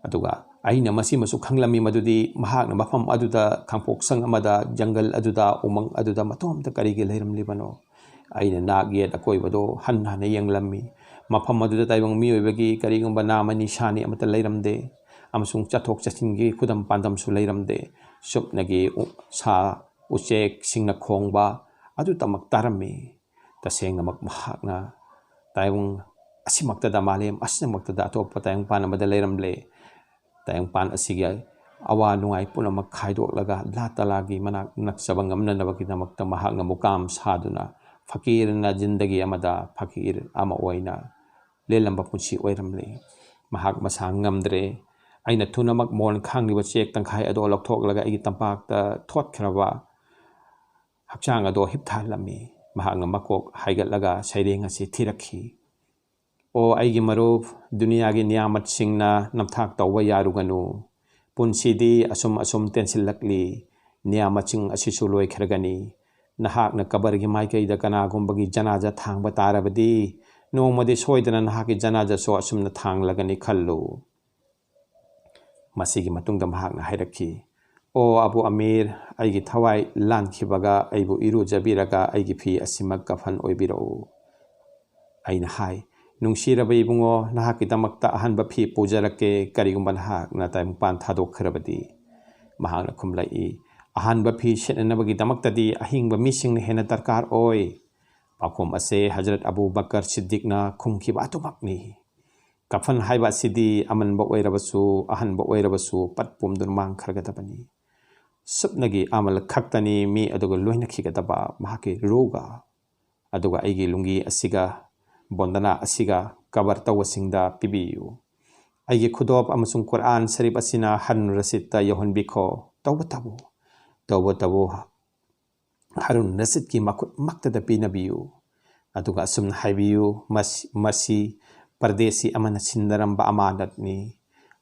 ꯑꯗꯨꯒ ꯑꯩꯅ ꯃꯁꯤꯃꯁꯨ ꯈꯪꯂꯝꯃꯤ ꯃꯗꯨꯗꯤ ꯃꯍꯥꯛꯅ ꯃꯐꯝ ꯑꯗꯨꯗ, ꯈꯥꯡꯄꯣꯛꯁꯪ ꯑꯃꯗ, ꯖꯪꯒꯜ ꯑꯗꯨꯗ, ꯎꯃꯪ ꯑꯗꯨꯗ ꯃꯇꯣꯝꯇ ꯀꯔꯤꯒꯤ ꯂꯩꯔꯝꯂꯤꯕꯅꯣ? ꯑꯩꯅ ꯅꯥꯛ ꯌꯦꯠ ꯑꯀꯣꯏꯕꯗꯨ ꯍꯟꯅ ꯍꯟꯅ ꯌꯦꯡꯂꯝꯃꯤ꯫ ꯃꯐꯝ ꯑꯗꯨꯗ ꯇꯥꯏꯕꯪ ꯃꯤꯑꯣꯏꯕꯒꯤ ꯀꯔꯤꯒꯨꯝꯕ ꯅꯥꯃ ꯅꯤꯁꯥꯅꯤ ꯑꯃꯠꯇ ꯂꯩꯔꯝꯗꯦ, ꯑꯃꯁꯨꯡ ꯆꯠꯊꯣꯛ ꯆꯠꯁꯤꯟꯒꯤ ꯈꯨꯗꯝ ꯄꯥꯟꯗꯝꯁꯨ ꯂꯩꯔꯝꯗꯦ꯫ ꯆꯨꯞꯅꯒꯤ ꯎ-, ꯁꯥ ꯎꯆꯦꯛꯁꯤꯡꯅ ꯈꯣꯡꯕ ꯑꯗꯨꯇꯃꯛ ꯇꯥꯔꯝꯃꯤ꯫ ꯇꯁꯦꯡꯅꯃꯛ ꯃꯍꯥꯛꯅ ꯇꯥꯏꯕꯪ ꯑꯁꯤꯃꯛꯇꯗ, ꯃꯥꯂꯦꯝ ꯑꯁꯤꯃꯛꯇꯗ ꯑꯇꯣꯞꯄ ꯇꯥꯏꯕꯪꯄꯥꯟ ꯑꯃꯗ ꯂꯩꯔꯝꯂꯦ꯫ ꯇꯥꯏꯕꯪꯄꯥꯟ ꯑꯁꯤꯒꯤ ꯑꯋꯥ ꯅꯨꯡꯉꯥꯏ ꯄꯨꯝꯅꯃꯛ ꯈꯥꯏꯗꯣꯛꯂꯒ ꯑꯜꯂꯥ ꯇꯥꯂꯥꯒꯤ ꯃꯅꯥꯛ ꯅꯛꯆꯕ ꯉꯝꯅꯅꯕꯒꯤꯗꯃꯛꯇ ꯃꯍꯥꯛꯅ ꯃꯨꯀꯥꯝ ꯁꯥꯗꯨꯅ ꯐꯀꯤꯔꯅ ꯖꯤꯟꯗꯒꯤ ꯑꯃꯗ ꯐꯀꯤꯔ ꯑꯃ ꯑꯣꯏꯅ ꯂꯦꯜꯂꯝꯕ ꯄꯨꯟꯁꯤ ꯑꯣꯏꯔꯝꯂꯦ꯫ ꯃꯍꯥꯛ ꯃꯁꯥ ꯉꯝꯗ꯭ꯔꯦ꯫ ꯑꯩꯅ ꯊꯨꯅꯃꯛ ꯃꯣꯟ ꯈꯥꯡꯂꯤꯕ ꯆꯦꯛ ꯇꯪꯈꯥꯏ ꯑꯗꯨ ꯂꯧꯊꯣꯛꯂꯒ ꯑꯩꯒꯤ ꯇꯝꯄꯥꯛꯇ ꯊꯣꯠꯈ꯭ꯔꯕ ꯍꯛꯆꯥꯡ ꯑꯗꯣ ꯍꯤꯞꯊꯍꯜꯂꯝꯃꯤ꯫ ꯃꯍꯥꯛꯅ ꯃꯀꯣꯛ ꯍꯥꯏꯒꯠꯂꯒ ꯁꯩꯔꯦꯡ ꯑꯁꯤ ꯊꯤꯔꯛꯈꯤ꯫ "ꯑꯣ ꯑꯩꯒꯤ ꯃꯔꯨꯞ, ꯗꯨꯅꯤꯌꯥꯒꯤ ꯅꯤꯌꯥꯃꯠꯁꯤꯡꯅ ꯅꯝꯊꯥꯛ ꯇꯧꯕ ꯌꯥꯔꯨꯒꯅꯨ꯫ ꯄꯨꯟꯁꯤꯗꯤ ꯑꯁꯨꯝ ꯑꯁꯨꯝ ꯇꯦꯟꯁꯤꯜꯂꯛꯂꯤ꯫ ꯅꯤꯌꯥꯃꯠꯁꯤꯡ ꯑꯁꯤꯁꯨ ꯂꯣꯏꯈ꯭ꯔꯒꯅꯤ꯫ ꯅꯍꯥꯛꯅ ꯀꯕꯔꯒꯤ ꯃꯥꯏꯀꯩꯗ ꯀꯅꯥꯒꯨꯝꯕꯒꯤ ꯖꯅꯥꯖꯥ ꯊꯥꯡꯕ ꯇꯥꯔꯕꯗꯤ, ꯅꯣꯡꯃꯗꯤ ꯁꯣꯏꯗꯅ ꯅꯍꯥꯛꯀꯤ ꯖꯅꯥꯖꯥꯁꯨ ꯑꯁꯨꯝꯅ ꯊꯥꯡꯂꯒꯅꯤ ꯈꯜꯂꯨ꯫" ꯃꯁꯤꯒꯤ ꯃꯇꯨꯡꯗ ꯃꯍꯥꯛꯅ ꯍꯥꯏꯔꯛꯈꯤ, "ꯑꯣ ꯑꯕꯨ ꯑꯃꯤꯔ, ꯑꯩꯒꯤ ꯊꯋꯥꯏ ꯂꯥꯟꯈꯤꯕꯒ ꯑꯩꯕꯨ ꯏꯔꯨꯖꯕꯤꯔꯒ ꯑꯩꯒꯤ ꯐꯤ ꯑꯁꯤꯃꯛ ꯀꯐꯟ ꯑꯣꯏꯕꯤꯔꯛꯎ꯫" ꯑꯩꯅ ꯍꯥꯏ, "ꯅꯨꯡꯁꯤꯔꯕ ꯏꯕꯨꯡꯉꯣ, ꯅꯍꯥꯛꯀꯤꯗꯃꯛꯇ ꯑꯍꯟꯕ ꯐꯤ ꯄꯨꯖꯔꯛꯀꯦ, ꯀꯔꯤꯒꯨꯝꯕ ꯅꯍꯥꯛꯅ ꯇꯥꯏꯕꯪꯄꯥꯟ ꯊꯥꯗꯣꯛꯈ꯭ꯔꯕꯗꯤ꯫" ꯃꯍꯥꯛꯅ ꯈꯨꯝꯂꯛꯏ, "ꯑꯍꯟꯕ ꯐꯤ ꯁꯦꯠꯅꯅꯕꯒꯤꯗꯃꯛꯇꯗꯤ ꯑꯍꯤꯡꯕ ꯃꯤꯁꯤꯡꯅ ꯍꯦꯟꯅ ꯗꯔꯀꯥꯔ ꯑꯣꯏ꯫" ꯄꯥꯎꯈꯨꯝ ꯑꯁꯦ ꯍꯖꯔꯠ ꯑꯕꯨ ꯕꯀꯔ ꯁꯤꯗꯤꯛꯅ ꯈꯨꯝꯈꯤꯕ ꯑꯗꯨꯃꯛꯅꯤ꯫ ꯀꯐꯟ ꯍꯥꯏꯕ ꯑꯁꯤꯗꯤ ꯑꯃꯟꯕ ꯑꯣꯏꯔꯕꯁꯨ, ꯑꯍꯟꯕ ꯑꯣꯏꯔꯕꯁꯨ, ꯄꯠ ꯄꯨꯝꯗꯨꯅ ꯃꯥꯡꯈ꯭ꯔꯒꯗꯕꯅꯤ꯫ ꯁꯨꯞꯅꯒꯤ ꯑꯃꯜ ꯈꯛꯇꯅꯤ ꯃꯤ ꯑꯗꯨꯒ ꯂꯣꯏꯅꯈꯤꯒꯗꯕ ꯃꯍꯥꯛꯀꯤ ꯔꯨꯒ꯫ ꯑꯗꯨꯒ ꯑꯩꯒꯤ ꯂꯨꯡꯒꯤ ꯑꯁꯤꯒ, ꯕꯣꯟꯗꯅꯥ ꯑꯁꯤꯒ ꯀꯕꯔ ꯇꯧꯕꯁꯤꯡꯗ ꯄꯤꯕꯤꯌꯨ꯫ ꯑꯩꯒꯤ ꯈꯨꯗꯣꯞ ꯑꯃꯁꯨꯡ ꯀꯨꯔꯑꯥꯟ ꯁꯔꯤꯞ ꯑꯁꯤꯅ ꯍꯔꯨꯟ ꯔꯁꯤꯗꯇ ꯌꯧꯍꯟꯕꯤꯈꯣ꯫ ꯇꯧꯕꯇꯕꯨ, ꯇꯧꯕꯇꯕꯨ, ꯍꯔꯨꯟ ꯔꯁꯤꯗꯀꯤ ꯃꯈꯨꯠꯃꯛꯇꯗ ꯄꯤꯅꯕꯤꯌꯨ꯫ ꯑꯗꯨꯒ ꯑꯁꯨꯝꯅ ꯍꯥꯏꯕꯤꯌꯨ, "ꯃꯁꯤ, ꯃꯁꯤ ꯄꯔꯗꯦꯁꯤ ꯑꯃꯅ ꯁꯤꯟꯅꯔꯝꯕ ꯑꯃꯥꯅꯠꯅꯤ꯫"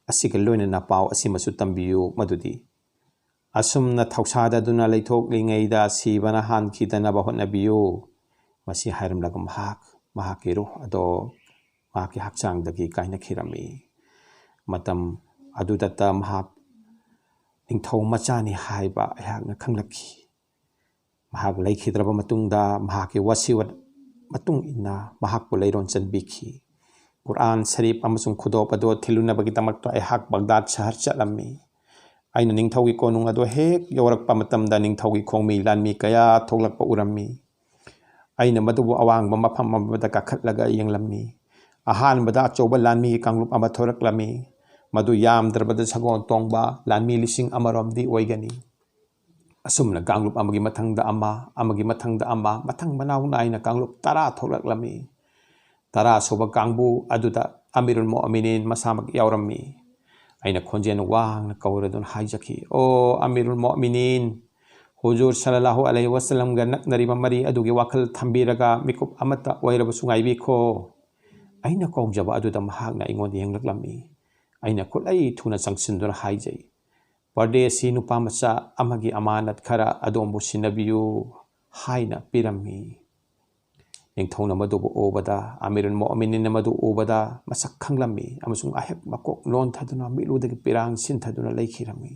ꯑꯁꯤꯒ ꯂꯣꯏꯅꯅ ꯄꯥꯎ ꯑꯁꯤꯃꯁꯨ ꯇꯝꯕꯤꯌꯨ, ꯃꯗꯨꯗꯤ, "ꯑꯁꯨꯝꯅ ꯊꯧꯁꯥꯗꯗꯨꯅ ꯂꯩꯊꯣꯛꯂꯤꯉꯩꯗ ꯁꯤꯕꯅ ꯍꯥꯟꯈꯤꯗꯅꯕ ꯍꯣꯠꯅꯕꯤꯌꯨ꯫" ꯃꯁꯤ ꯍꯥꯏꯔꯝꯂꯒ ꯃꯍꯥꯛ ꯃꯍꯥꯛꯀꯤ ꯔꯨꯍ ꯑꯗꯣ ꯃꯍꯥꯛꯀꯤ ꯍꯛꯆꯥꯡꯗꯒꯤ ꯀꯥꯏꯅꯈꯤꯔꯝꯃꯤ꯫ ꯃꯇꯝ ꯑꯗꯨꯗꯇ ꯃꯍꯥꯛ ꯅꯤꯡꯊꯧ ꯃꯆꯥꯅꯤ ꯍꯥꯏꯕ ꯑꯩꯍꯥꯛꯅ ꯈꯪꯂꯛꯈꯤ꯫ ꯃꯍꯥꯛ ꯂꯩꯈꯤꯗ꯭ꯔꯕ ꯃꯇꯨꯡꯗ ꯃꯍꯥꯛꯀꯤ ꯋꯥꯁꯤꯋꯠ ꯃꯇꯨꯡ ꯏꯟꯅ ꯃꯍꯥꯛꯄꯨ ꯂꯩꯔꯣꯟ ꯆꯟꯕꯤꯈꯤ꯫ ꯀꯨꯔꯑꯥꯟ ꯁꯔꯤꯞ ꯑꯃꯁꯨꯡ ꯈꯨꯗꯣꯞ ꯑꯗꯨ ꯊꯤꯜꯂꯨꯅꯕꯒꯤꯗꯃꯛꯇ ꯑꯩꯍꯥꯛ ꯕꯒꯗꯥꯗ ꯁꯍꯔ ꯆꯠꯂꯝꯃꯤ꯫ ꯑꯩꯅ ꯅꯤꯡꯊꯧꯒꯤ ꯀꯣꯅꯨꯡ ꯑꯗꯨ ꯍꯦꯛ ꯌꯧꯔꯛꯄ ꯃꯇꯝꯗ ꯅꯤꯡꯊꯧꯒꯤ ꯈꯣꯡꯃꯤ ꯂꯥꯟꯃꯤ ꯀꯌꯥ ꯊꯣꯛꯂꯛꯄ ꯎꯔꯝꯃꯤ꯫ ꯑꯩꯅ ꯃꯗꯨꯕꯨ ꯑꯋꯥꯡꯕ ꯃꯐꯝ ꯑꯃꯗ ꯀꯥꯈꯠꯂꯒ ꯌꯦꯡꯂꯝꯃꯤ꯫ ꯑꯍꯥꯟꯕꯗ ꯑꯆꯧꯕ ꯂꯥꯟꯃꯤꯒꯤ ꯀꯥꯡꯂꯨꯞ ꯑꯃ ꯊꯣꯔꯛꯂꯝꯃꯤ꯫ ꯃꯗꯨ ꯌꯥꯝꯗ꯭ꯔꯕꯗ ꯁꯒꯣꯜ ꯇꯣꯡꯕ ꯂꯥꯟꯃꯤ ꯂꯤꯁꯤꯡ ꯑꯃꯔꯣꯝꯗꯤ ꯑꯣꯏꯒꯅꯤ꯫ ꯑꯁꯨꯝꯅ ꯀꯥꯡꯂꯨꯞ ꯑꯃꯒꯤ ꯃꯊꯪꯗ ꯑꯃ, ꯑꯃꯒꯤ ꯃꯊꯪꯗ ꯑꯃ, ꯃꯊꯪ ꯃꯅꯥꯎ ꯅꯥꯏꯅ ꯀꯥꯡꯂꯨꯞ ꯇꯔꯥ ꯊꯣꯛꯂꯛꯂꯝꯃꯤ꯫ ꯇꯔꯥ ꯁꯨꯕ ꯀꯥꯡꯕꯨ ꯑꯗꯨꯗ ꯑꯃꯤꯔꯨꯜ ꯃꯣꯃꯤꯅꯤꯟ ꯃꯁꯥꯃꯛ ꯌꯥꯎꯔꯝꯃꯤ꯫ ꯑꯩꯅ ꯈꯣꯟꯖꯦꯜ ꯋꯥꯡꯅ ꯀꯧꯔꯗꯨꯅ ꯍꯥꯏꯖꯈꯤ, "ꯑꯣ ꯑꯃꯤꯔꯨꯜ ꯃꯣꯃꯤꯅꯤꯟ, ꯍꯨꯖꯨꯔ ꯁꯜꯂꯜꯂꯥꯍꯨ ꯑꯂꯩꯍꯤ ꯋꯁꯜꯂꯝꯒ ꯅꯛꯅꯔꯤꯕ ꯃꯔꯤ ꯑꯗꯨꯒꯤ ꯋꯥꯈꯜ ꯊꯝꯕꯤꯔꯒ ꯃꯤꯀꯨꯞ ꯑꯃꯠꯇ ꯑꯣꯏꯔꯕꯁꯨ ꯉꯥꯏꯕꯤꯈꯣ꯫ ꯑꯩꯅ ꯀꯧꯖꯕ ꯑꯗꯨꯗ ꯃꯍꯥꯛꯅ ꯑꯩꯉꯣꯟꯗ ꯌꯦꯡꯂꯛꯂꯝꯃꯤ꯫ ꯑꯩꯅ ꯈꯨꯠꯂꯩ ꯊꯨꯅ ꯆꯪꯁꯤꯟꯗꯨꯅ ꯍꯥꯏꯖꯩ, 'ꯄꯔꯗꯦꯁꯤ ꯅꯨꯄꯥ ꯃꯆꯥ ꯑꯃꯒꯤ ꯑꯃꯥꯅꯠ ꯈꯔ ꯑꯗꯣꯝꯕꯨ ꯁꯤꯟꯅꯕꯤꯌꯨ' ꯍꯥꯏꯅ ꯄꯤꯔꯝꯃꯤ꯫ ꯅꯤꯡꯊꯧꯅ ꯃꯗꯨꯕꯨ ꯎꯕꯗ, ꯑꯃꯤꯔꯨꯜ ꯃꯣꯃꯤꯅꯤꯟꯅ ꯃꯗꯨ ꯎꯕꯗ ꯃꯁꯛ ꯈꯪꯂꯝꯃꯤ ꯑꯃꯁꯨꯡ ꯑꯍꯦꯛ ꯃꯀꯣꯛ ꯂꯣꯟꯊꯗꯨꯅ ꯃꯤꯠꯂꯨꯗꯒꯤ ꯄꯤꯔꯥꯡ ꯁꯤꯟꯊꯗꯨꯅ ꯂꯩꯈꯤꯔꯝꯃꯤ꯫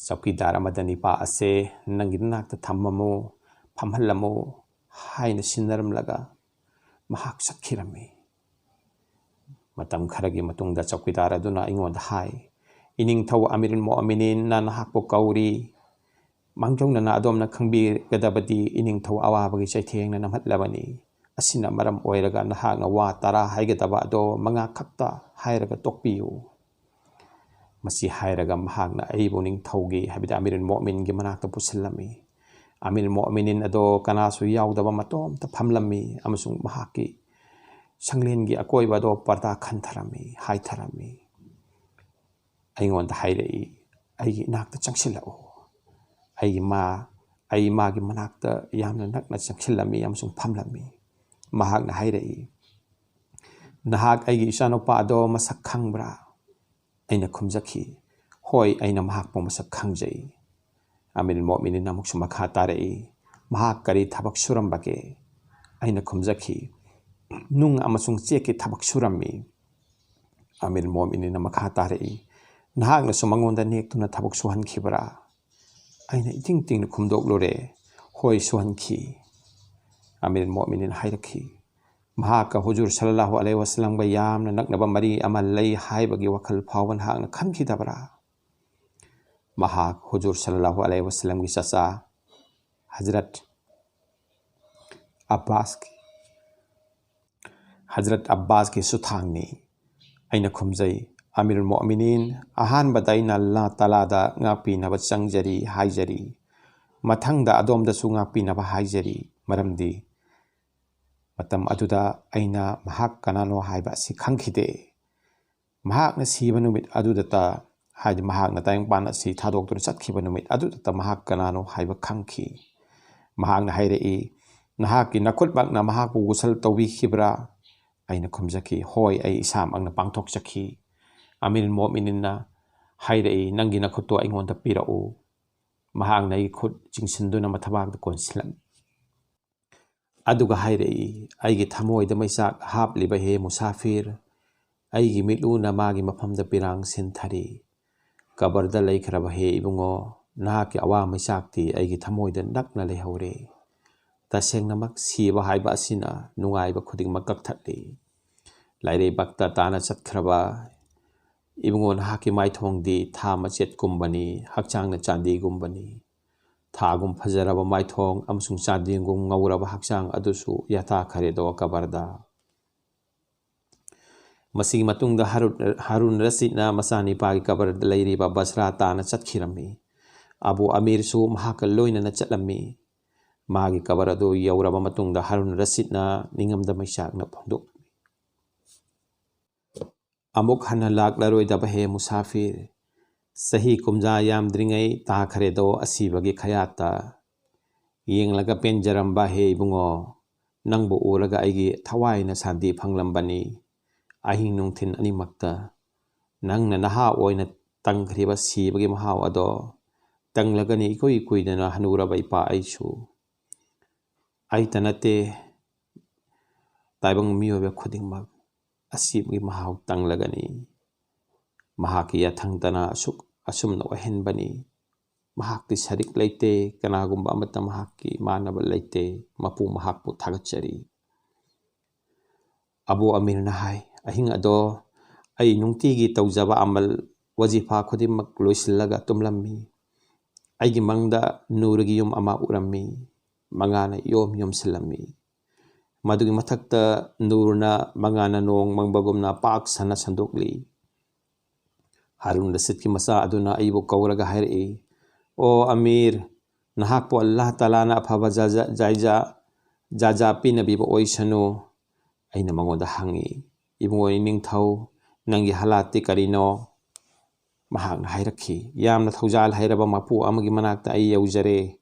"ꯆꯧꯀꯤꯗꯥꯔ ꯑꯃꯗ ꯅꯤꯄꯥ ꯑꯁꯦ ꯅꯪꯒꯤ ꯅꯅꯥꯛꯇ ꯊꯝꯃꯝꯃꯨ, ꯐꯝꯍꯜꯂꯝꯃꯨ" ꯍꯥꯏꯅ ꯁꯤꯟꯅꯔꯝꯂꯒ, ꯃꯍꯥꯛ ꯆꯠꯈꯤꯔꯝꯃꯤ꯫ ꯃꯇꯝ ꯈꯔꯒꯤ ꯃꯇꯨꯡꯗ ꯆꯧꯀꯤꯗꯥꯔ ꯑꯗꯨꯅ ꯑꯩꯉꯣꯟꯗ ꯍꯥꯏ, "ꯏꯅꯤꯡꯊꯧ ꯑꯃꯤꯔꯨꯜ ꯃꯣꯃꯤꯅꯤꯟꯅ ꯅꯍꯥꯛꯄꯨ ꯀꯧꯔꯤ꯫ ꯃꯥꯡꯖꯧꯅꯅ ꯑꯗꯣꯝꯅ ꯈꯪꯕꯤꯒꯗꯕꯗꯤ ꯏꯅꯤꯡꯊꯧ ꯑꯋꯥꯕꯒꯤ ꯆꯩꯊꯦꯡꯅ ꯅꯝꯍꯠꯂꯕꯅꯤ꯫ ꯑꯁꯤꯅ ꯃꯔꯝ ꯑꯣꯏꯔꯒ ꯅꯍꯥꯛꯅ ꯋꯥ ꯇꯔꯥ ꯍꯥꯏꯒꯗꯕ ꯑꯗꯣ ꯃꯉꯥ ꯈꯛꯇ ꯍꯥꯏꯔꯒ ꯇꯣꯛꯄꯤꯌꯨ꯫" ꯃꯁꯤ ꯍꯥꯏꯔꯒ ꯃꯍꯥꯛꯅ ꯑꯩꯕꯨ ꯅꯤꯡꯊꯧꯒꯤ, ꯍꯥꯏꯕꯗꯤ ꯑꯃꯤꯔꯨꯜ ꯃꯣꯃꯤꯟꯒꯤ ꯃꯅꯥꯛꯇ ꯄꯨꯁꯤꯜꯂꯝꯃꯤ꯫ ꯑꯃꯤꯔꯨꯜ ꯃꯣꯃꯤꯅꯤꯟ ꯑꯗꯣ ꯀꯅꯥꯁꯨ ꯌꯥꯎꯗꯕ ꯃꯇꯣꯝꯇ ꯐꯝꯂꯝꯃꯤ ꯑꯃꯁꯨꯡ ꯃꯍꯥꯛꯀꯤ ꯁꯪꯂꯦꯟꯒꯤ ꯑꯀꯣꯏꯕ ꯑꯗꯣ ꯄꯔꯗꯥ ꯈꯟꯊꯔꯝꯃꯤ, ꯍꯥꯏꯊꯔꯝꯃꯤ꯫ ꯑꯩꯉꯣꯟꯗ ꯍꯥꯏꯔꯛꯏ, "ꯑꯩꯒꯤ ꯏꯅꯥꯛꯇ ꯆꯪꯁꯤꯜꯂꯛꯎ꯫" ꯑꯩꯒꯤ ꯃꯥ, ꯑꯩ ꯃꯥꯒꯤ ꯃꯅꯥꯛꯇ ꯌꯥꯝꯅ ꯅꯛꯅ ꯆꯪꯁꯤꯜꯂꯝꯃꯤ ꯑꯃꯁꯨꯡ ꯐꯝꯂꯝꯃꯤ꯫ ꯃꯍꯥꯛꯅ ꯍꯥꯏꯔꯛꯏ, "ꯅꯍꯥꯛ ꯑꯩꯒꯤ ꯏꯆꯥꯅꯨꯄꯥ ꯑꯗꯣ ꯃꯁꯛ ꯈꯪꯕ꯭ꯔꯥ?" ꯑꯩꯅ ꯈꯨꯝꯖꯈꯤ, "ꯍꯣꯏ, ꯑꯩꯅ ꯃꯍꯥꯛꯄꯨ ꯃꯁꯛ ꯈꯪꯖꯩ꯫" ꯑꯃꯤꯔ ꯃꯣꯃꯤꯅꯤꯟ ꯑꯃꯨꯛꯁꯨ ꯃꯈꯥ ꯇꯥꯔꯛꯏ, "ꯃꯍꯥꯛ ꯀꯔꯤ ꯊꯕꯛ ꯁꯨꯔꯝꯕꯒꯦ?" ꯑꯩꯅ ꯈꯨꯝꯖꯈꯤ, "ꯅꯨꯡ ꯑꯃꯁꯨꯡ ꯆꯦꯛꯀꯤ ꯊꯕꯛ ꯁꯨꯔꯝꯃꯤ꯫" ꯑꯃꯤꯔ ꯃꯣꯃꯤꯅꯤꯟꯅ ꯃꯈꯥ ꯇꯥꯔꯛꯏ, "ꯅꯍꯥꯛꯅꯁꯨ ꯃꯉꯣꯟꯗ ꯅꯦꯛꯇꯨꯅ ꯊꯕꯛ ꯁꯨꯍꯟꯈꯤꯕ꯭ꯔꯥ?" ꯑꯩꯅ ꯏꯇꯤꯡ ꯇꯤꯡꯅ ꯈꯨꯝꯗꯣꯛꯂꯨꯔꯦ, "ꯍꯣꯏ, ꯁꯨꯍꯟꯈꯤ꯫" ꯑꯃꯤꯔ ꯃꯣꯃꯤꯅꯤꯟ ꯍꯥꯏꯔꯛꯈꯤ, "ꯃꯍꯥꯛꯀ ꯍꯨꯖꯨꯔ ꯁꯜꯂꯜꯂꯥꯍꯨ ꯑꯂꯩꯍꯤ ꯋꯥꯁꯜꯂꯝꯒ ꯌꯥꯝꯅ ꯅꯛꯅꯕ ꯃꯔꯤ ꯑꯃ ꯂꯩ ꯍꯥꯏꯕꯒꯤ ꯋꯥꯈꯜ ꯐꯥꯎꯕ ꯅꯍꯥꯛꯅ ꯈꯟꯈꯤꯗꯕ꯭ꯔꯥ?" ꯃꯍꯥꯛ ꯍꯨꯖꯨꯔ ꯁꯜꯂꯜꯂꯥꯍꯨ ꯑꯂꯩꯍꯤ ꯋꯥꯁꯜꯂꯝꯒꯤ ꯆꯆꯥ ꯍꯖꯔꯠ ꯑꯕꯥꯁꯀꯤ, ꯍꯖꯔꯠ ꯑꯕꯥꯁꯀꯤ ꯁꯨꯊꯥꯡꯅꯤ꯫ ꯑꯩꯅ ꯈꯨꯝꯖꯩ, "ꯑꯃꯤꯔꯨꯜ ꯃꯣꯃꯤꯅꯤꯟ, ꯑꯍꯥꯟꯕꯗ ꯑꯩꯅ ꯑꯜꯂꯥ ꯇꯥꯂꯥꯗ ꯉꯥꯛꯄꯤꯅꯕ ꯆꯪꯖꯔꯤ ꯍꯥꯏꯖꯔꯤ꯫ ꯃꯊꯪꯗ ꯑꯗꯣꯝꯗꯁꯨ ꯉꯥꯛꯄꯤꯅꯕ ꯍꯥꯏꯖꯔꯤ, ꯃꯔꯝꯗꯤ ꯃꯇꯝ ꯑꯗꯨꯗ ꯑꯩꯅ ꯃꯍꯥꯛ ꯀꯅꯥꯅꯣ ꯍꯥꯏꯕ ꯑꯁꯤ ꯈꯪꯈꯤꯗꯦ꯫ ꯃꯍꯥꯛꯅ ꯁꯤꯕ ꯅꯨꯃꯤꯠ ꯑꯗꯨꯗꯇ, ꯍꯥꯏꯗꯤ ꯃꯍꯥꯛꯅ ꯇꯥꯏꯕꯪꯄꯥꯟ ꯑꯁꯤ ꯊꯥꯗꯣꯛꯇꯨꯅ ꯆꯠꯈꯤꯕ ꯅꯨꯃꯤꯠ ꯑꯗꯨꯗꯇ ꯃꯍꯥꯛ ꯀꯅꯥꯅꯣ ꯍꯥꯏꯕ ꯈꯪꯈꯤ꯫ ꯃꯍꯥꯛꯅ ꯍꯥꯏꯔꯛꯏ, ꯅꯍꯥꯛꯀꯤ ꯅꯈꯨꯠꯃꯛꯅ ꯃꯍꯥꯛꯄꯨ ꯒꯨꯁꯜ ꯇꯧꯕꯤꯈꯤꯕ꯭ꯔꯥ?" ꯑꯩꯅ ꯈꯨꯝꯖꯈꯤ, "ꯍꯣꯏ, ꯑꯩ ꯏꯁꯥꯃꯛꯅ ꯄꯥꯡꯊꯣꯛꯆꯈꯤ꯫" ꯑꯃꯤꯔ ꯃꯣꯃꯤꯅꯤꯟꯅ ꯍꯥꯏꯔꯛꯏ, "ꯅꯪꯒꯤ ꯅꯈꯨꯠꯇꯨ ꯑꯩꯉꯣꯟꯗ ꯄꯤꯔꯛꯎ꯫" ꯃꯍꯥꯛꯅ ꯑꯩꯒꯤ ꯈꯨꯠ ꯆꯤꯡꯁꯤꯟꯗꯨꯅ ꯃꯊꯕꯥꯛꯇ ꯀꯣꯟꯁꯤꯜꯂꯝꯃꯤ꯫ ꯑꯗꯨꯒ ꯍꯥꯏꯔꯛꯏ, "ꯑꯩꯒꯤ ꯊꯃꯣꯏꯗ ꯃꯩꯆꯥꯛ ꯍꯥꯞꯂꯤꯕ ꯍꯦ ꯃꯨꯁꯥꯐꯤꯔ, ꯑꯩꯒꯤ ꯃꯤꯠꯂꯨꯅ ꯃꯥꯒꯤ ꯃꯐꯝꯗ ꯄꯤꯔꯥꯡ ꯁꯤꯟꯊꯔꯤ꯫ ꯀꯕꯔꯗ ꯂꯩꯈ꯭ꯔꯕ ꯍꯦ ꯏꯕꯨꯡꯉꯣ, ꯅꯍꯥꯛꯀꯤ ꯑꯋꯥ ꯃꯩꯆꯥꯛꯇꯤ ꯑꯩꯒꯤ ꯊꯃꯣꯏꯗ ꯅꯛꯅ ꯂꯩꯍꯧꯔꯦ꯫ ꯇꯁꯦꯡꯅꯃꯛ ꯁꯤꯕ ꯍꯥꯏꯕ ꯑꯁꯤꯅ ꯅꯨꯡꯉꯥꯏꯕ ꯈꯨꯗꯤꯡꯃꯛ ꯀꯛꯊꯠꯂꯤ꯫ ꯂꯥꯏꯔꯩꯕꯥꯛꯇ ꯇꯥꯅ ꯆꯠꯈ꯭ꯔꯕ ꯏꯕꯨꯡꯉꯣ ꯅꯍꯥꯛꯀꯤ ꯃꯥꯏꯊꯣꯡꯗꯤ ꯊꯥ ꯃꯆꯦꯠꯀꯨꯝꯕꯅꯤ, ꯍꯛꯆꯥꯡꯅ ꯆꯥꯟꯗꯤꯒꯨꯝꯕꯅꯤ꯫ ꯊꯥꯒꯨꯝ ꯐꯖꯔꯕ ꯃꯥꯏꯊꯣꯡ ꯑꯃꯁꯨꯡ ꯆꯥꯟꯗꯤꯒꯨꯝ ꯉꯧꯔꯕ ꯍꯛꯆꯥꯡ ꯑꯗꯨꯁꯨ ꯌꯥꯊꯥꯈꯔꯦꯗꯣ ꯀꯕꯔꯗ꯫ ꯃꯁꯤꯒꯤ ꯃꯇꯨꯡꯗ ꯍꯥꯔꯨꯟ, ꯍꯥꯔꯨꯟ ꯔꯁꯤꯗꯅ ꯃꯆꯥꯅꯤꯄꯥꯒꯤ ꯀꯕꯔꯗ ꯂꯩꯔꯤꯕ ꯕꯁꯔꯥ ꯇꯥꯅ ꯆꯠꯈꯤꯔꯝꯃꯤ꯫ ꯑꯕꯨ ꯑꯃꯤꯔꯁꯨ ꯃꯍꯥꯛꯀ ꯂꯣꯏꯅꯅ ꯆꯠꯂꯝꯃꯤ꯫ ꯃꯥꯒꯤ ꯀꯕꯔ ꯑꯗꯨ ꯌꯧꯔꯕ ꯃꯇꯨꯡꯗ ꯍꯥꯔꯨꯟ ꯔꯁꯤꯗꯅ ꯅꯤꯡꯉꯝꯗ ꯃꯩꯆꯥꯛꯅ ꯐꯣꯡꯗꯣꯛꯂꯝꯃꯤ꯫ ꯑꯃꯨꯛ ꯍꯟꯅ ꯂꯥꯛꯂꯔꯣꯏꯗꯕ ꯍꯦ ꯃꯨꯁꯥꯐꯤꯔ, ꯆꯍꯤ ꯀꯨꯝꯖꯥ ꯌꯥꯝꯗ꯭ꯔꯤꯉꯩ ꯇꯥꯈ꯭ꯔꯦꯗꯣ ꯑꯁꯤꯕꯒꯤ ꯈꯌꯥꯠꯇ꯫ ꯌꯦꯡꯂꯒ ꯄꯦꯟꯖꯔꯝꯕ ꯍꯦ ꯏꯕꯨꯡꯉꯣ, ꯅꯪꯕꯨ ꯎꯔꯒ ꯑꯩꯒꯤ ꯊꯋꯥꯏꯅ ꯁꯥꯟꯇꯤ ꯐꯪꯂꯝꯕꯅꯤ꯫ ꯑꯍꯤꯡ ꯅꯨꯡꯊꯤꯜ ꯑꯅꯤꯃꯛꯇ ꯅꯪꯅ ꯅꯍꯥ ꯑꯣꯏꯅ ꯇꯪꯈ꯭ꯔꯤꯕ ꯁꯤꯕꯒꯤ ꯃꯍꯥꯎ ꯑꯗꯣ ꯇꯪꯂꯒꯅꯤ ꯏꯀꯨꯏ ꯀꯨꯏꯗꯅ ꯍꯅꯨꯔꯕ ꯏꯄꯥ ꯑꯩꯁꯨ꯫ ꯑꯩꯇ ꯅꯠꯇꯦ, ꯇꯥꯏꯕꯪ ꯃꯤꯑꯣꯏꯕ ꯈꯨꯗꯤꯡꯃꯛ ꯑꯁꯤꯕꯒꯤ ꯃꯍꯥꯎ ꯇꯪꯂꯒꯅꯤ꯫ ꯃꯍꯥꯛꯀꯤ ꯌꯥꯊꯪꯗꯅ ꯑꯁꯨꯛ ꯑꯁꯨꯝꯅ ꯑꯣꯏꯍꯟꯕꯅꯤ꯫ ꯃꯍꯥꯛꯇꯤ ꯁꯔꯤꯛ ꯂꯩꯇꯦ, ꯀꯅꯥꯒꯨꯝꯕ ꯑꯃꯠꯇ ꯃꯍꯥꯛꯀꯤ ꯃꯥꯟꯅꯕ ꯂꯩꯇꯦ꯫ ꯃꯄꯨ ꯃꯍꯥꯛꯄꯨ ꯊꯥꯒꯠꯆꯔꯤ꯫ ꯑꯕꯨ ꯑꯃꯤꯔꯅ ꯍꯥꯏ, ꯑꯍꯤꯡ ꯑꯗꯣ ꯑꯩ ꯅꯨꯡꯇꯤꯒꯤ ꯇꯧꯖꯕ ꯑꯃꯜ ꯋꯥꯖꯤꯐꯥ ꯈꯨꯗꯤꯡꯃꯛ ꯂꯣꯏꯁꯤꯜꯂꯒ ꯇꯨꯝꯂꯝꯃꯤ꯫ ꯑꯩꯒꯤ ꯃꯪꯗ ꯅꯨꯔꯒꯤ ꯌꯨꯝ ꯑꯃ ꯎꯔꯝꯃꯤ꯫ ꯃꯉꯥꯅ ꯌꯣꯝ ꯌꯣꯝꯁꯤꯜꯂꯝꯃꯤ꯫ ꯃꯗꯨꯒꯤ ꯃꯊꯛꯇ ꯅꯨꯔꯅ ꯃꯉꯥꯅ ꯅꯣꯡ ꯃꯪꯕꯒꯨꯝꯅ ꯄꯥꯛ ꯁꯟꯅ ꯁꯟꯗꯣꯛꯂꯤ꯫ ꯍꯥꯔꯨꯟ ꯔꯁꯤꯗꯀꯤ ꯃꯆꯥ ꯑꯗꯨꯅ ꯑꯩꯕꯨ ꯀꯧꯔꯒ ꯍꯥꯏꯔꯛꯏ, "ꯑꯣ ꯑꯃꯤꯔ, ꯅꯍꯥꯛꯄꯨ ꯑꯜꯂꯥꯍ ꯇꯥꯂꯥꯅ ꯑꯐꯕ ꯖꯥꯖꯥ, ꯖꯥꯏꯖꯥ, ꯖꯥꯖꯥ ꯄꯤꯅꯕꯤꯕ ꯑꯣꯏꯁꯅꯨ꯫" ꯑꯩꯅ ꯃꯉꯣꯟꯗ ꯍꯪꯉꯤ, "ꯏꯕꯨꯡꯉꯣ ꯏꯅꯤꯡꯊꯧ, ꯅꯪꯒꯤ ꯍꯥꯂꯥꯠꯇꯤ ꯀꯔꯤꯅꯣ?" ꯃꯍꯥꯛꯅ ꯍꯥꯏꯔꯛꯈꯤ, "ꯌꯥꯝꯅ ꯊꯧꯖꯥꯜ ꯍꯩꯔꯕ ꯃꯄꯨ ꯑꯃꯒꯤ ꯃꯅꯥꯛꯇ ꯑꯩ ꯌꯧꯖꯔꯦ꯫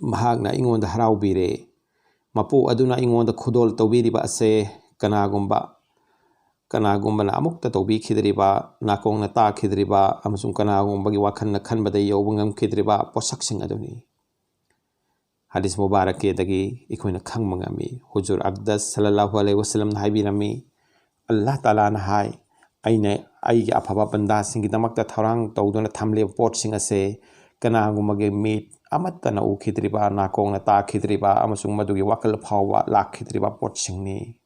ꯃꯍꯥꯛꯅ ꯑꯩꯉꯣꯟꯗ ꯍꯔꯥꯎꯕꯤꯔꯦ꯫ ꯃꯄꯨ ꯑꯗꯨꯅ ꯑꯩꯉꯣꯟꯗ ꯈꯨꯗꯣꯜ ꯇꯧꯕꯤꯔꯤꯕ ꯑꯁꯦ ꯀꯅꯥꯒꯨꯝꯕ, ꯀꯅꯥꯒꯨꯝꯕꯅ ꯑꯃꯨꯛꯇ ꯇꯧꯕꯤꯈꯤꯗ꯭ꯔꯤꯕ, ꯅꯥꯀꯣꯡꯅ ꯇꯥꯈꯤꯗ꯭ꯔꯤꯕ ꯑꯃꯁꯨꯡ ꯀꯅꯥꯒꯨꯝꯕꯒꯤ ꯋꯥꯈꯜꯅ ꯈꯟꯕꯗ ꯌꯧꯕ ꯉꯝꯈꯤꯗ꯭ꯔꯤꯕ ꯄꯣꯠꯁꯛꯁꯤꯡ ꯑꯗꯨꯅꯤ꯫" ꯍꯗꯤꯁ ꯃꯨꯕꯥꯔꯛꯀꯤꯗꯒꯤ ꯑꯩꯈꯣꯏꯅ ꯈꯪꯕ ꯉꯝꯃꯤ, ꯍꯨꯖꯨꯔ ꯑꯛꯗꯁ ꯁꯜꯂꯜꯂꯥꯍꯨ ꯑꯂꯩꯍꯤ ꯋꯁꯜꯂꯝꯅ ꯍꯥꯏꯕꯤꯔꯝꯃꯤ, ꯑꯜꯂꯥꯍ ꯇꯥꯂꯥꯅ ꯍꯥꯏ, "ꯑꯩꯅ ꯑꯩꯒꯤ ꯑꯐꯕ ꯕꯟꯗꯥꯁꯤꯡꯒꯤꯗꯃꯛꯇ ꯊꯧꯔꯥꯡ ꯇꯧꯗꯨꯅ ꯊꯝꯂꯤꯕ ꯄꯣꯠꯁꯤꯡ ꯑꯁꯦ ꯀꯅꯥꯒꯨꯝꯕꯒꯤ ꯃꯤꯠ ꯑꯃꯠꯇꯅ ꯎꯈꯤꯗ꯭ꯔꯤꯕ, ꯅꯥꯀꯣꯡꯅ ꯇꯥꯈꯤꯗ꯭ꯔꯤꯕ ꯑꯃꯁꯨꯡ ꯃꯗꯨꯒꯤ ꯋꯥꯈꯜ ꯐꯥꯎꯕ ꯂꯥꯛꯈꯤꯗ꯭ꯔꯤꯕ ꯄꯣꯠꯁꯤꯡꯅꯤ꯫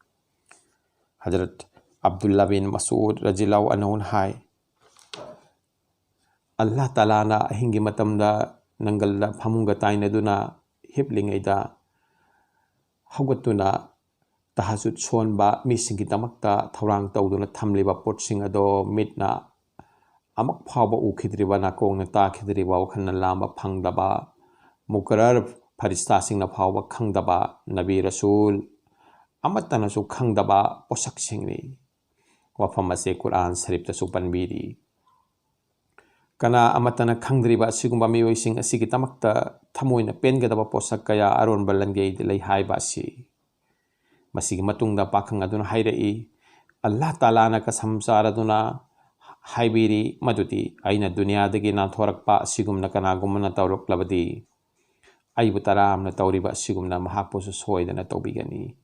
ꯍꯖꯔꯠ ꯑꯕꯗꯨꯜꯂꯥ ꯕꯤꯟ ꯃꯁꯎꯗ ꯔꯖꯤꯌꯜꯂꯥꯍꯨ ꯑꯟꯍꯨꯅ ꯍꯥꯏ, ꯑꯜꯂꯥꯍ ꯇꯥꯂꯥꯅ ꯑꯍꯤꯡꯒꯤ ꯃꯇꯝꯗ ꯅꯪꯒꯜꯗ ꯐꯃꯨꯡꯒ ꯇꯥꯏꯅꯗꯨꯅ ꯍꯤꯞꯂꯤꯉꯩꯗ ꯍꯧꯒꯠꯇꯨꯅ ꯇꯍꯖꯨꯗ ꯁꯣꯟꯕ ꯃꯤꯁꯤꯡꯒꯤꯗꯃꯛꯇ ꯊꯧꯔꯥꯡ ꯇꯧꯗꯨꯅ ꯊꯝꯂꯤꯕ ꯄꯣꯠꯁꯤꯡ ꯑꯗꯣ ꯃꯤꯠꯅ ꯑꯃꯨꯛ ꯐꯥꯎꯕ ꯎꯈꯤꯗ꯭ꯔꯤꯕ, ꯅꯥꯀꯣꯡꯅ ꯇꯥꯈꯤꯗ꯭ꯔꯤꯕ, ꯋꯥꯈꯜꯅ ꯂꯥꯝꯕ ꯐꯪꯗꯕ, ꯃꯨꯀꯔꯔ ꯐꯔꯤꯁꯇꯥꯁꯤꯡꯅ ꯐꯥꯎꯕ ꯈꯪꯗꯕ, ꯅꯕꯤ ꯔꯁꯨꯜ ꯑꯃꯠꯇꯅꯁꯨ ꯈꯪꯗꯕ ꯄꯣꯠꯁꯛꯁꯤꯡꯅꯤ꯫ ꯋꯥꯐꯝ ꯑꯁꯤ ꯀꯨꯔꯥꯟ ꯁꯔꯤꯐꯇꯁꯨ ꯄꯟꯕꯤꯔꯤ꯫ ꯀꯅꯥ ꯑꯃꯠꯇꯅ ꯈꯪꯗ꯭ꯔꯤꯕ ꯑꯁꯤꯒꯨꯝꯕ ꯃꯤꯑꯣꯏꯁꯤꯡ ꯑꯁꯤꯒꯤꯗꯃꯛꯇ ꯊꯃꯣꯏꯅ ꯄꯦꯟꯒꯗꯕ ꯄꯣꯠꯁꯛ ꯀꯌꯥ ꯑꯔꯣꯟꯕ ꯂꯟꯒꯩꯗ ꯂꯩ ꯍꯥꯏꯕ ꯑꯁꯤ꯫ ꯃꯁꯤꯒꯤ ꯃꯇꯨꯡꯗ ꯄꯥꯈꯪ ꯑꯗꯨꯅ ꯍꯥꯏꯔꯛꯏ, ꯑꯜꯂꯥꯍ ꯇꯥꯂꯥꯅ ꯀꯁꯝ ꯆꯥꯔꯗꯨꯅ ꯍꯥꯏꯕꯤꯔꯤ ꯃꯗꯨꯗꯤ, ꯑꯩꯅ ꯗꯨꯅꯤꯌꯥꯗꯒꯤ ꯅꯥꯟꯊꯣꯔꯛꯄ ꯑꯁꯤꯒꯨꯝꯅ ꯀꯅꯥꯒꯨꯝꯕꯅ ꯇꯧꯔꯛꯂꯕꯗꯤ, ꯑꯩꯕꯨ ꯇꯔꯥꯝꯅ ꯇꯧꯔꯤꯕ ꯑꯁꯤꯒꯨꯝꯅ ꯃꯍꯥꯛꯄꯨꯁꯨ ꯁꯣꯏꯗꯅ ꯇꯧꯕꯤꯒꯅꯤ꯫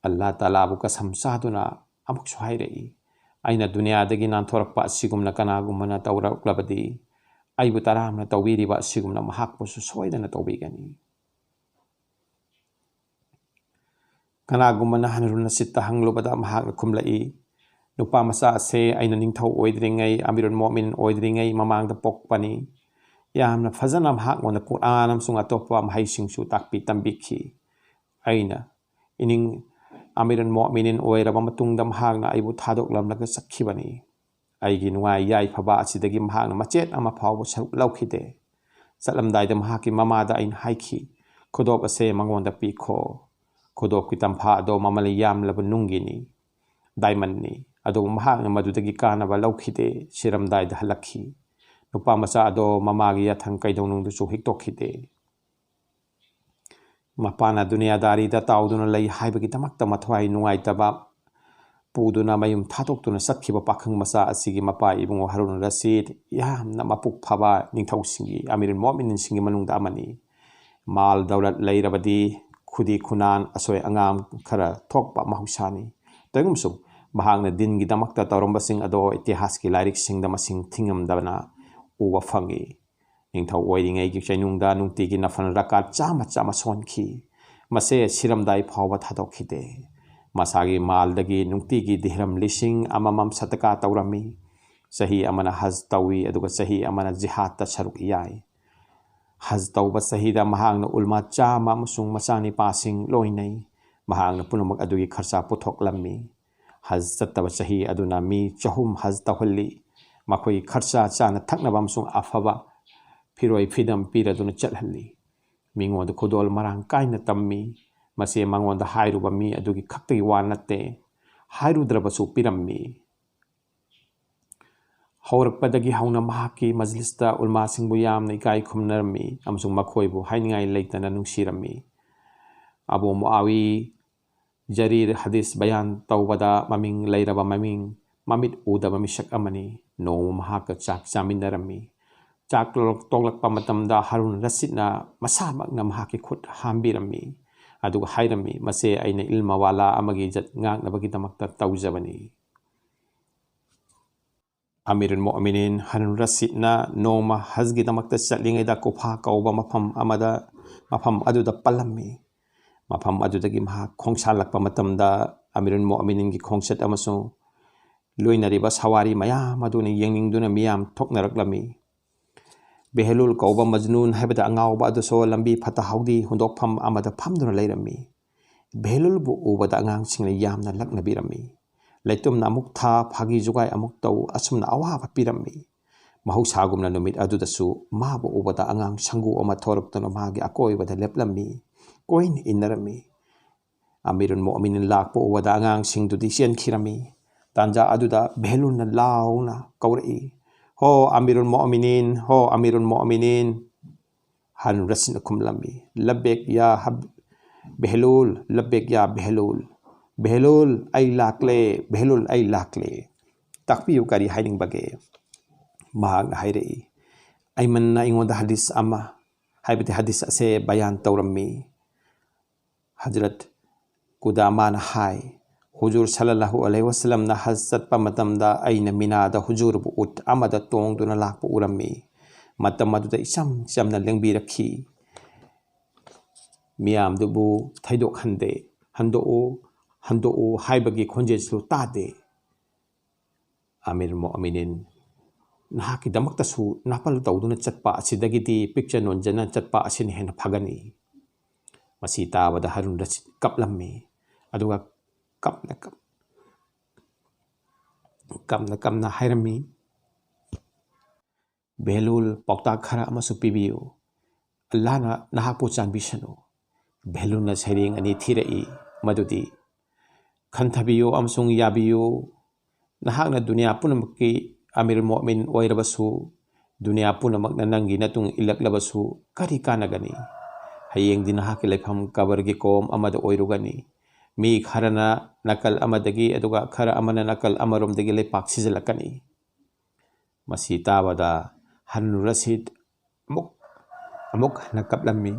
ꯑꯜꯂꯥꯍ ꯇꯥꯂꯥꯕꯨ ꯀꯁꯝ ꯆꯥꯗꯨꯅ ꯑꯃꯨꯛꯁꯨ ꯍꯥꯏꯔꯛꯏ, ꯑꯩꯅ ꯗꯨꯅꯤꯌꯥꯗꯒꯤ ꯅꯥꯟꯊꯣꯔꯛꯄ ꯑꯁꯤꯒꯨꯝꯅ ꯀꯅꯥꯒꯨꯝꯕꯅ ꯇꯧꯔꯛꯂꯕꯗꯤ, ꯑꯩꯕꯨ ꯇꯔꯥꯝꯅ ꯇꯧꯕꯤꯔꯤꯕ ꯑꯁꯤꯒꯨꯝꯅ ꯃꯍꯥꯛꯄꯨꯁꯨ ꯁꯣꯏꯗꯅ ꯇꯧꯕꯤꯒꯅꯤ꯫ ꯀꯅꯥꯒꯨꯝꯕꯅ ꯍꯅꯔꯨꯟ ꯔꯁꯤꯗꯇ ꯍꯪꯂꯨꯕꯗ ꯃꯍꯥꯛꯅ ꯈꯨꯝꯂꯛꯏ, ꯅꯨꯄꯥ ꯃꯆꯥ ꯑꯁꯦ ꯑꯩꯅ ꯅꯤꯡꯊꯧ ꯑꯣꯏꯗ꯭ꯔꯤꯉꯩ, ꯑꯃꯤꯔꯨꯟ ꯃꯣꯃꯤꯟ ꯑꯣꯏꯗ꯭ꯔꯤꯉꯩ ꯃꯃꯥꯡꯗ ꯄꯣꯛꯄꯅꯤ꯫ ꯌꯥꯝꯅ ꯐꯖꯅ ꯃꯍꯥꯛꯉꯣꯟꯗ ꯀꯨꯔꯥꯟ ꯑꯃꯁꯨꯡ ꯑꯇꯣꯞꯄ ꯃꯍꯩꯁꯤꯡꯁꯨ ꯇꯥꯛꯄꯤ ꯇꯝꯕꯤꯈꯤ꯫ ꯑꯩꯅ ꯏꯅꯤꯡ ꯑꯃꯤꯔꯨꯟ ꯃꯣꯃꯤꯅꯤꯟ ꯑꯣꯏꯔꯕ ꯃꯇꯨꯡꯗ ꯃꯍꯥꯛꯅ ꯑꯩꯕꯨ ꯊꯥꯗꯣꯛꯂꯝꯂꯒ ꯆꯠꯈꯤꯕꯅꯤ꯫ ꯑꯩꯒꯤ ꯅꯨꯡꯉꯥꯏ ꯌꯥꯏꯐꯕ ꯑꯁꯤꯗꯒꯤ ꯃꯍꯥꯛꯅ ꯃꯆꯦꯠ ꯑꯃ ꯐꯥꯎꯕ ꯁꯔꯨꯛ ꯂꯧꯈꯤꯗꯦ꯫ ꯆꯠꯂꯝꯗꯥꯏꯗ ꯃꯍꯥꯛꯀꯤ ꯃꯃꯥꯗ ꯑꯩꯅ ꯍꯥꯏꯈꯤ, ꯈꯨꯗꯣꯞ ꯑꯁꯦ ꯃꯉꯣꯟꯗ ꯄꯤꯈꯣ꯫ ꯈꯨꯗꯣꯞꯀꯤ ꯇꯝꯐꯥ ꯑꯗꯣ ꯃꯃꯜ ꯌꯥꯝꯂꯕ ꯅꯨꯡꯒꯤꯅꯤ, ꯗꯥꯏꯃꯟꯅꯤ꯫ ꯑꯗꯨꯕꯨ ꯃꯍꯥꯛꯅ ꯃꯗꯨꯗꯒꯤ ꯀꯥꯟꯅꯕ ꯂꯧꯈꯤꯗꯦ, ꯁꯤꯔꯝꯗꯥꯏꯗ ꯍꯜꯂꯛꯈꯤ꯫ ꯅꯨꯄꯥ ꯃꯆꯥ ꯑꯗꯣ ꯃꯃꯥꯒꯤ ꯌꯥꯊꯪ ꯀꯩꯗꯧꯅꯨꯡꯗꯁꯨ ꯍꯤꯛꯇꯣꯛꯈꯤꯗꯦ꯫ ꯃꯄꯥꯅ ꯗꯨꯅꯤꯌꯥꯗꯥꯔꯤꯗ ꯇꯥꯎꯗꯨꯅ ꯂꯩ ꯍꯥꯏꯕꯒꯤꯗꯃꯛꯇ ꯃꯊ꯭ꯋꯥꯏ ꯅꯨꯡꯉꯥꯏꯇꯕ ꯄꯨꯗꯨꯅ ꯃꯌꯨꯝ ꯊꯥꯗꯣꯛꯇꯨꯅ ꯆꯠꯈꯤꯕ ꯄꯥꯈꯪ ꯃꯆꯥ ꯑꯁꯤꯒꯤ ꯃꯄꯥ ꯏꯕꯨꯡꯉꯣ ꯍꯥꯔꯨꯟ ꯔꯁꯤꯗ ꯌꯥꯝꯅ ꯃꯄꯨꯛ ꯐꯕ ꯅꯤꯡꯊꯧꯁꯤꯡꯒꯤ, ꯑꯃꯤꯔꯨꯜ ꯃꯣꯃꯤꯅꯤꯟꯁꯤꯡꯒꯤ ꯃꯅꯨꯡꯗ ꯑꯃꯅꯤ꯫ ꯃꯥꯜ ꯗꯧꯂꯠ ꯂꯩꯔꯕꯗꯤ ꯈꯨꯗꯤ ꯈꯨꯅꯥꯟ ꯑꯁꯣꯏ ꯑꯉꯥꯝ ꯈꯔ ꯊꯣꯛꯄ ꯃꯍꯧꯁꯥꯅꯤ꯫ ꯇꯧꯏꯒꯨꯝꯕꯁꯨꯡ ꯃꯍꯥꯛꯅ ꯗꯤꯟꯒꯤꯗꯃꯛꯇ ꯇꯧꯔꯝꯕꯁꯤꯡ ꯑꯗꯣ ꯏꯇꯤꯍꯥꯁꯀꯤ ꯂꯥꯏꯔꯤꯛꯁꯤꯡꯗ ꯃꯁꯤꯡ ꯊꯤꯉꯝꯗꯕꯅ ꯎꯕ ꯐꯪꯏ꯫ ꯅꯤꯡꯊꯧ ꯑꯣꯏꯔꯤꯉꯩꯒꯤ ꯆꯩꯅꯨꯡꯗ ꯅꯨꯡꯇꯤꯒꯤ ꯅꯐꯜ ꯔꯀꯥꯠ ꯆꯥꯝꯃ ꯆꯥꯝꯃ ꯁꯣꯟꯈꯤ꯫ ꯃꯁꯦ ꯁꯤꯔꯝꯗꯥꯏ ꯐꯥꯎꯕ ꯊꯥꯗꯣꯛꯈꯤꯗꯦ꯫ ꯃꯁꯥꯒꯤ ꯃꯥꯜꯗꯒꯤ ꯅꯨꯡꯇꯤꯒꯤ ꯗꯤꯍꯔꯝ ꯂꯤꯁꯤꯡ ꯑꯃꯃꯝ ꯁꯇꯀꯥ ꯇꯧꯔꯝꯃꯤ꯫ ꯆꯍꯤ ꯑꯃꯅ ꯍꯖ ꯇꯧꯏ, ꯑꯗꯨꯒ ꯆꯍꯤ ꯑꯃꯅ ꯖꯤꯍꯥꯗꯇ ꯁꯔꯨꯛ ꯌꯥꯏ꯫ ꯍꯖ ꯇꯧꯕ ꯆꯍꯤꯗ ꯃꯍꯥꯛꯅ ꯎꯜꯃꯥ ꯆꯥꯝꯃ ꯑꯃꯁꯨꯡ ꯃꯆꯥꯅꯤꯄꯥꯁꯤꯡ ꯂꯣꯏꯅꯩ꯫ ꯃꯍꯥꯛꯅ ꯄꯨꯝꯅꯃꯛ ꯑꯗꯨꯒꯤ ꯈꯔꯆꯥ ꯄꯨꯊꯣꯛꯂꯝꯃꯤ꯫ ꯍꯖ ꯆꯠꯇꯕ ꯆꯍꯤ ꯑꯗꯨꯅ ꯃꯤ ꯆꯍꯨꯝ ꯍꯖ ꯇꯧꯍꯜꯂꯤ꯫ ꯃꯈꯣꯏꯒꯤ ꯈꯔꯆꯥ ꯆꯥꯅ ꯊꯛꯅꯕ ꯑꯃꯁꯨꯡ ꯑꯐꯕ ꯐꯤꯔꯣꯏ ꯐꯤꯗꯝ ꯄꯤꯔꯗꯨꯅ ꯆꯠꯍꯜꯂꯤ꯫ ꯃꯤꯉꯣꯟꯗ ꯈꯨꯗꯣꯜ ꯃꯔꯥꯡ ꯀꯥꯏꯅ ꯇꯝꯃꯤ꯫ ꯃꯁꯤ ꯃꯉꯣꯟꯗ ꯍꯥꯏꯔꯨꯕ ꯃꯤ ꯑꯗꯨꯒꯤ ꯈꯛꯇꯒꯤ ꯋꯥ ꯅꯠꯇꯦ, ꯍꯥꯏꯔꯨꯗ꯭ꯔꯕꯁꯨ ꯄꯤꯔꯝꯃꯤ꯫ ꯍꯧꯔꯛꯄꯗꯒꯤ ꯍꯧꯅ ꯃꯍꯥꯛꯀꯤ ꯃꯖꯂꯤꯁꯇ ꯎꯜꯃꯥꯁꯤꯡꯕꯨ ꯌꯥꯝꯅ ꯏꯀꯥꯏ ꯈꯨꯝꯅꯔꯝꯃꯤ ꯑꯃꯁꯨꯡ ꯃꯈꯣꯏꯕꯨ ꯍꯥꯏꯅꯤꯡꯉꯥꯏ ꯂꯩꯇꯅ ꯅꯨꯡꯁꯤꯔꯝꯃꯤ꯫ ꯑꯕꯨ ꯃꯨꯑꯥꯋꯤ ꯖꯔꯤꯔ ꯍꯗꯤꯁ ꯕꯌꯥꯟ ꯇꯧꯕꯗ ꯃꯃꯤꯡ ꯂꯩꯔꯕ ꯃꯃꯤꯡ ꯃꯃꯤꯠ ꯎꯗꯕ ꯃꯤꯁꯛ ꯑꯃꯅꯤ꯫ ꯅꯣꯡꯃ ꯃꯍꯥꯛꯀ ꯆꯥꯛ ꯆꯥꯃꯤꯟꯅꯔꯝꯃꯤ꯫ ꯆꯥꯛ ꯇꯣꯛꯂꯛꯄ ꯃꯇꯝꯗ ꯍꯥꯔꯨꯟ ꯔꯁꯤꯗꯅ ꯃꯁꯥꯃꯛꯅ ꯃꯍꯥꯛꯀꯤ ꯈꯨꯠ ꯍꯥꯝꯕꯤꯔꯝꯃꯤ, ꯑꯗꯨꯒ ꯍꯥꯏꯔꯝꯃꯤ, "ꯃꯁꯦ ꯑꯩꯅ ꯏꯜꯃꯋꯥꯂꯥ ꯑꯃꯒꯤ ꯏꯖꯠ ꯉꯥꯛꯅꯕꯒꯤꯗꯃꯛꯇ ꯇꯧꯖꯕꯅꯤ"꯫ ꯑꯃꯤꯔꯨꯜ ꯃꯣꯃꯤꯅꯤꯟ ꯍꯥꯔꯨꯟ ꯔꯁꯤꯗꯅ ꯅꯣꯡꯃ ꯍꯖꯒꯤꯗꯃꯛꯇ ꯆꯠꯂꯤꯉꯩꯗ ꯀꯨꯐꯥ ꯀꯧꯕ ꯃꯐꯝ ꯑꯃꯗ, ꯃꯐꯝ ꯑꯗꯨꯗ ꯄꯜꯂꯝꯃꯤ꯫ ꯃꯐꯝ ꯑꯗꯨꯗꯒꯤ ꯃꯍꯥꯛ ꯈꯣꯡꯁꯥꯜꯂꯛꯄ ꯃꯇꯝꯗ ꯑꯃꯤꯔꯨꯜ ꯃꯣꯃꯤꯅꯤꯟꯒꯤ ꯈꯣꯡꯆꯠ ꯑꯃꯁꯨꯡ ꯂꯣꯏꯅꯔꯤꯕ ꯁꯋꯥꯔꯤ ꯃꯌꯥꯝ ꯑꯗꯨꯅ ꯌꯦꯡꯅꯤꯡꯗꯨꯅ ꯃꯤꯌꯥꯝ ꯊꯣꯛꯅꯔꯛꯂꯝꯃꯤ꯫ ꯕꯦꯍꯂꯨꯜ ꯀꯧꯕ ꯃꯖꯅꯨꯟ ꯍꯥꯏꯕꯗꯤ ꯑꯉꯥꯎꯕ ꯑꯗꯨꯁꯨ ꯂꯝꯕꯤ ꯐꯠꯇ ꯍꯥꯎꯗꯤ ꯍꯨꯟꯗꯣꯛꯐꯝ ꯑꯃꯗ ꯐꯝꯗꯨꯅ ꯂꯩꯔꯝꯃꯤ꯫ ꯕꯦꯍꯂꯨꯜꯕꯨ ꯎꯕꯗ ꯑꯉꯥꯡꯁꯤꯡꯅ ꯌꯥꯝꯅ ꯂꯛꯅꯕꯤꯔꯝꯃꯤ꯫ ꯂꯩꯇꯨꯝꯅ ꯑꯃꯨꯛ ꯊꯥ, ꯐꯥꯒꯤ ꯖꯨꯒꯥꯏ ꯑꯃꯨꯛ ꯇꯧ, ꯑꯁꯨꯝꯅ ꯑꯋꯥꯕ ꯄꯤꯔꯝꯃꯤ꯫ ꯃꯍꯧꯁꯥꯒꯨꯝꯅ ꯅꯨꯃꯤꯠ ꯑꯗꯨꯗꯁꯨ ꯃꯥꯕꯨ ꯎꯕꯗ ꯑꯉꯥꯡ ꯁꯪꯒꯨ ꯑꯃ ꯊꯣꯔꯛꯇꯨꯅ ꯃꯥꯒꯤ ꯑꯀꯣꯏꯕꯗ ꯂꯦꯞꯂꯝꯃꯤ꯫ ꯀꯣꯏꯅ ꯏꯟꯅꯔꯝꯃꯤ꯫ ꯑꯃꯤꯔꯨꯜ ꯃꯣꯃꯤꯅꯤꯟ ꯂꯥꯛꯄ ꯎꯕꯗ ꯑꯉꯥꯡꯁꯤꯡꯗꯨꯗꯤ ꯆꯦꯟꯈꯤꯔꯝꯃꯤ꯫ ꯇꯥꯟꯖꯥ ꯑꯗꯨꯗ ꯕꯦꯍꯂꯨꯜꯅ ꯂꯥꯎꯅ ꯀꯧꯔꯛꯏ, "ꯍꯣ ꯑꯃꯤꯔꯨꯜ ꯃꯣꯃꯤꯅꯤꯟ, ꯍꯣ ꯑꯃꯤꯔꯨꯜ ꯃꯣꯃꯤꯅꯤꯟ!" ꯍꯥꯔꯨꯟ ꯔꯁꯤꯗꯅ ꯈꯨꯝꯂꯝꯃꯤ, "ꯂꯕꯦꯛ ꯌꯥ ꯍꯕ-, ꯕꯦꯍꯂꯨꯜ, ꯂꯕꯦꯛ ꯌꯥ ꯕꯦꯍꯂꯨꯜ꯫ ꯕꯦꯍꯂꯨꯜ, ꯑꯩ ꯂꯥꯛꯂꯦ, ꯕꯦꯍꯂꯨꯜ, ꯑꯩ ꯂꯥꯛꯂꯦ꯫ ꯇꯥꯛꯄꯤꯌꯨ, ꯀꯔꯤ ꯍꯥꯏꯅꯤꯡꯕꯒꯦ?" ꯃꯍꯥꯛꯅ ꯍꯥꯏꯔꯛꯏ, "ꯑꯩꯃꯟꯅ ꯑꯩꯉꯣꯟꯗ ꯍꯗꯤꯁ ꯑꯃ, ꯍꯥꯏꯕꯗꯤ ꯍꯗꯤꯁ ꯑꯁꯦ ꯕꯌꯥꯟ ꯇꯧꯔꯝꯃꯤ꯫ ꯍꯖꯔꯠ ꯀꯨꯗꯥꯃꯥꯅ ꯍꯥꯏ, ꯍꯨꯖꯨꯔ ꯁꯜꯂꯜꯂꯥꯍꯨ ꯑꯂꯩꯍꯤ ꯋꯁꯜꯂꯝꯅ ꯍꯖ ꯆꯠꯄ ꯃꯇꯝꯗ ꯑꯩꯅ ꯃꯤꯅꯥꯗ ꯍꯨꯖꯨꯔꯕꯨ ꯎꯠ ꯑꯃꯗ ꯇꯣꯡꯗꯨꯅ ꯂꯥꯛꯄ ꯎꯔꯝꯃꯤ꯫ ꯃꯇꯝ ꯑꯗꯨꯗ ꯏꯆꯝ ꯆꯝꯅ ꯂꯦꯡꯕꯤꯔꯛꯈꯤ꯫ ꯃꯤꯌꯥꯝꯗꯨꯕꯨ ꯊꯩꯗꯣꯛꯍꯟꯗꯦ꯫ "ꯍꯟꯗꯣꯛꯎ, ꯍꯟꯗꯣꯛꯎ" ꯍꯥꯏꯕꯒꯤ ꯈꯣꯟꯖꯦꯜꯁꯨ ꯇꯥꯗꯦ꯫ "ꯑꯃꯤꯔ ꯃꯣꯃꯤꯅꯤꯟ, ꯅꯍꯥꯛꯀꯤꯗꯃꯛꯇꯁꯨ ꯅꯥꯄꯜ ꯇꯧꯗꯨꯅ ꯆꯠꯄ ꯑꯁꯤꯗꯒꯤꯗꯤ ꯄꯤꯛꯆ ꯅꯣꯟꯖꯅ ꯆꯠꯄ ꯑꯁꯤꯅ ꯍꯦꯟꯅ ꯐꯒꯅꯤ"꯫ ꯃꯁꯤ ꯇꯥꯕꯗ ꯍꯥꯔꯨꯟ ꯔꯁꯤꯗ ꯀꯞꯂꯝꯃꯤ꯫ ꯑꯗꯨꯒ ꯀꯞꯅ ꯀꯞ-, ꯀꯞꯅ ꯀꯞꯅ ꯍꯥꯏꯔꯝꯃꯤ, "ꯕꯦꯍꯂꯨꯜ, ꯄꯥꯎꯇꯥꯛ ꯈꯔ ꯑꯃꯁꯨ ꯄꯤꯕꯤꯌꯨ꯫ ꯑꯜꯂꯥꯍꯅ ꯅꯍꯥꯛꯄꯨ ꯆꯥꯟꯕꯤꯁꯅꯨ"꯫ ꯕꯦꯍꯂꯨꯜꯅ ꯁꯩꯔꯦꯡ ꯑꯅꯤ ꯊꯤꯔꯛꯏ, ꯃꯗꯨꯗꯤ, "ꯈꯟꯊꯕꯤꯌꯨ ꯑꯃꯁꯨꯡ ꯌꯥꯕꯤꯌꯨ꯫ ꯅꯍꯥꯛꯅ ꯗꯨꯅꯤꯌꯥ ꯄꯨꯝꯅꯃꯛꯀꯤ ꯑꯃꯤꯔ ꯃꯣꯃꯤꯟ ꯑꯣꯏꯔꯕꯁꯨ, ꯗꯨꯅꯤꯌꯥ ꯄꯨꯝꯅꯃꯛꯅ ꯅꯪꯒꯤ ꯅꯇꯨꯡ ꯏꯜꯂꯛꯂꯕꯁꯨ ꯀꯔꯤ ꯀꯥꯟꯅꯒꯅꯤ? ꯍꯌꯦꯡꯗꯤ ꯅꯍꯥꯛꯀꯤ ꯂꯩꯐꯝ ꯀꯕꯔꯒꯤ ꯀꯣꯝ ꯑꯃꯗ ꯑꯣꯏꯔꯨꯒꯅꯤ꯫ ꯃꯤ ꯈꯔꯅ ꯅꯥꯀꯜ ꯑꯃꯗꯒꯤ, ꯑꯗꯨꯒ ꯈꯔ ꯑꯃꯅ ꯅꯥꯀꯜ ꯑꯃꯔꯣꯝꯗꯒꯤ ꯂꯩꯄꯥꯛ ꯁꯤꯖꯤꯜꯂꯛꯀꯅꯤ"꯫ ꯃꯁꯤ ꯇꯥꯕꯗ ꯍꯥꯔꯨꯟ ꯔꯁꯤꯗ ꯑꯃꯨꯛ, ꯑꯃꯨꯛ ꯍꯟꯅ ꯀꯞꯂꯝꯃꯤ꯫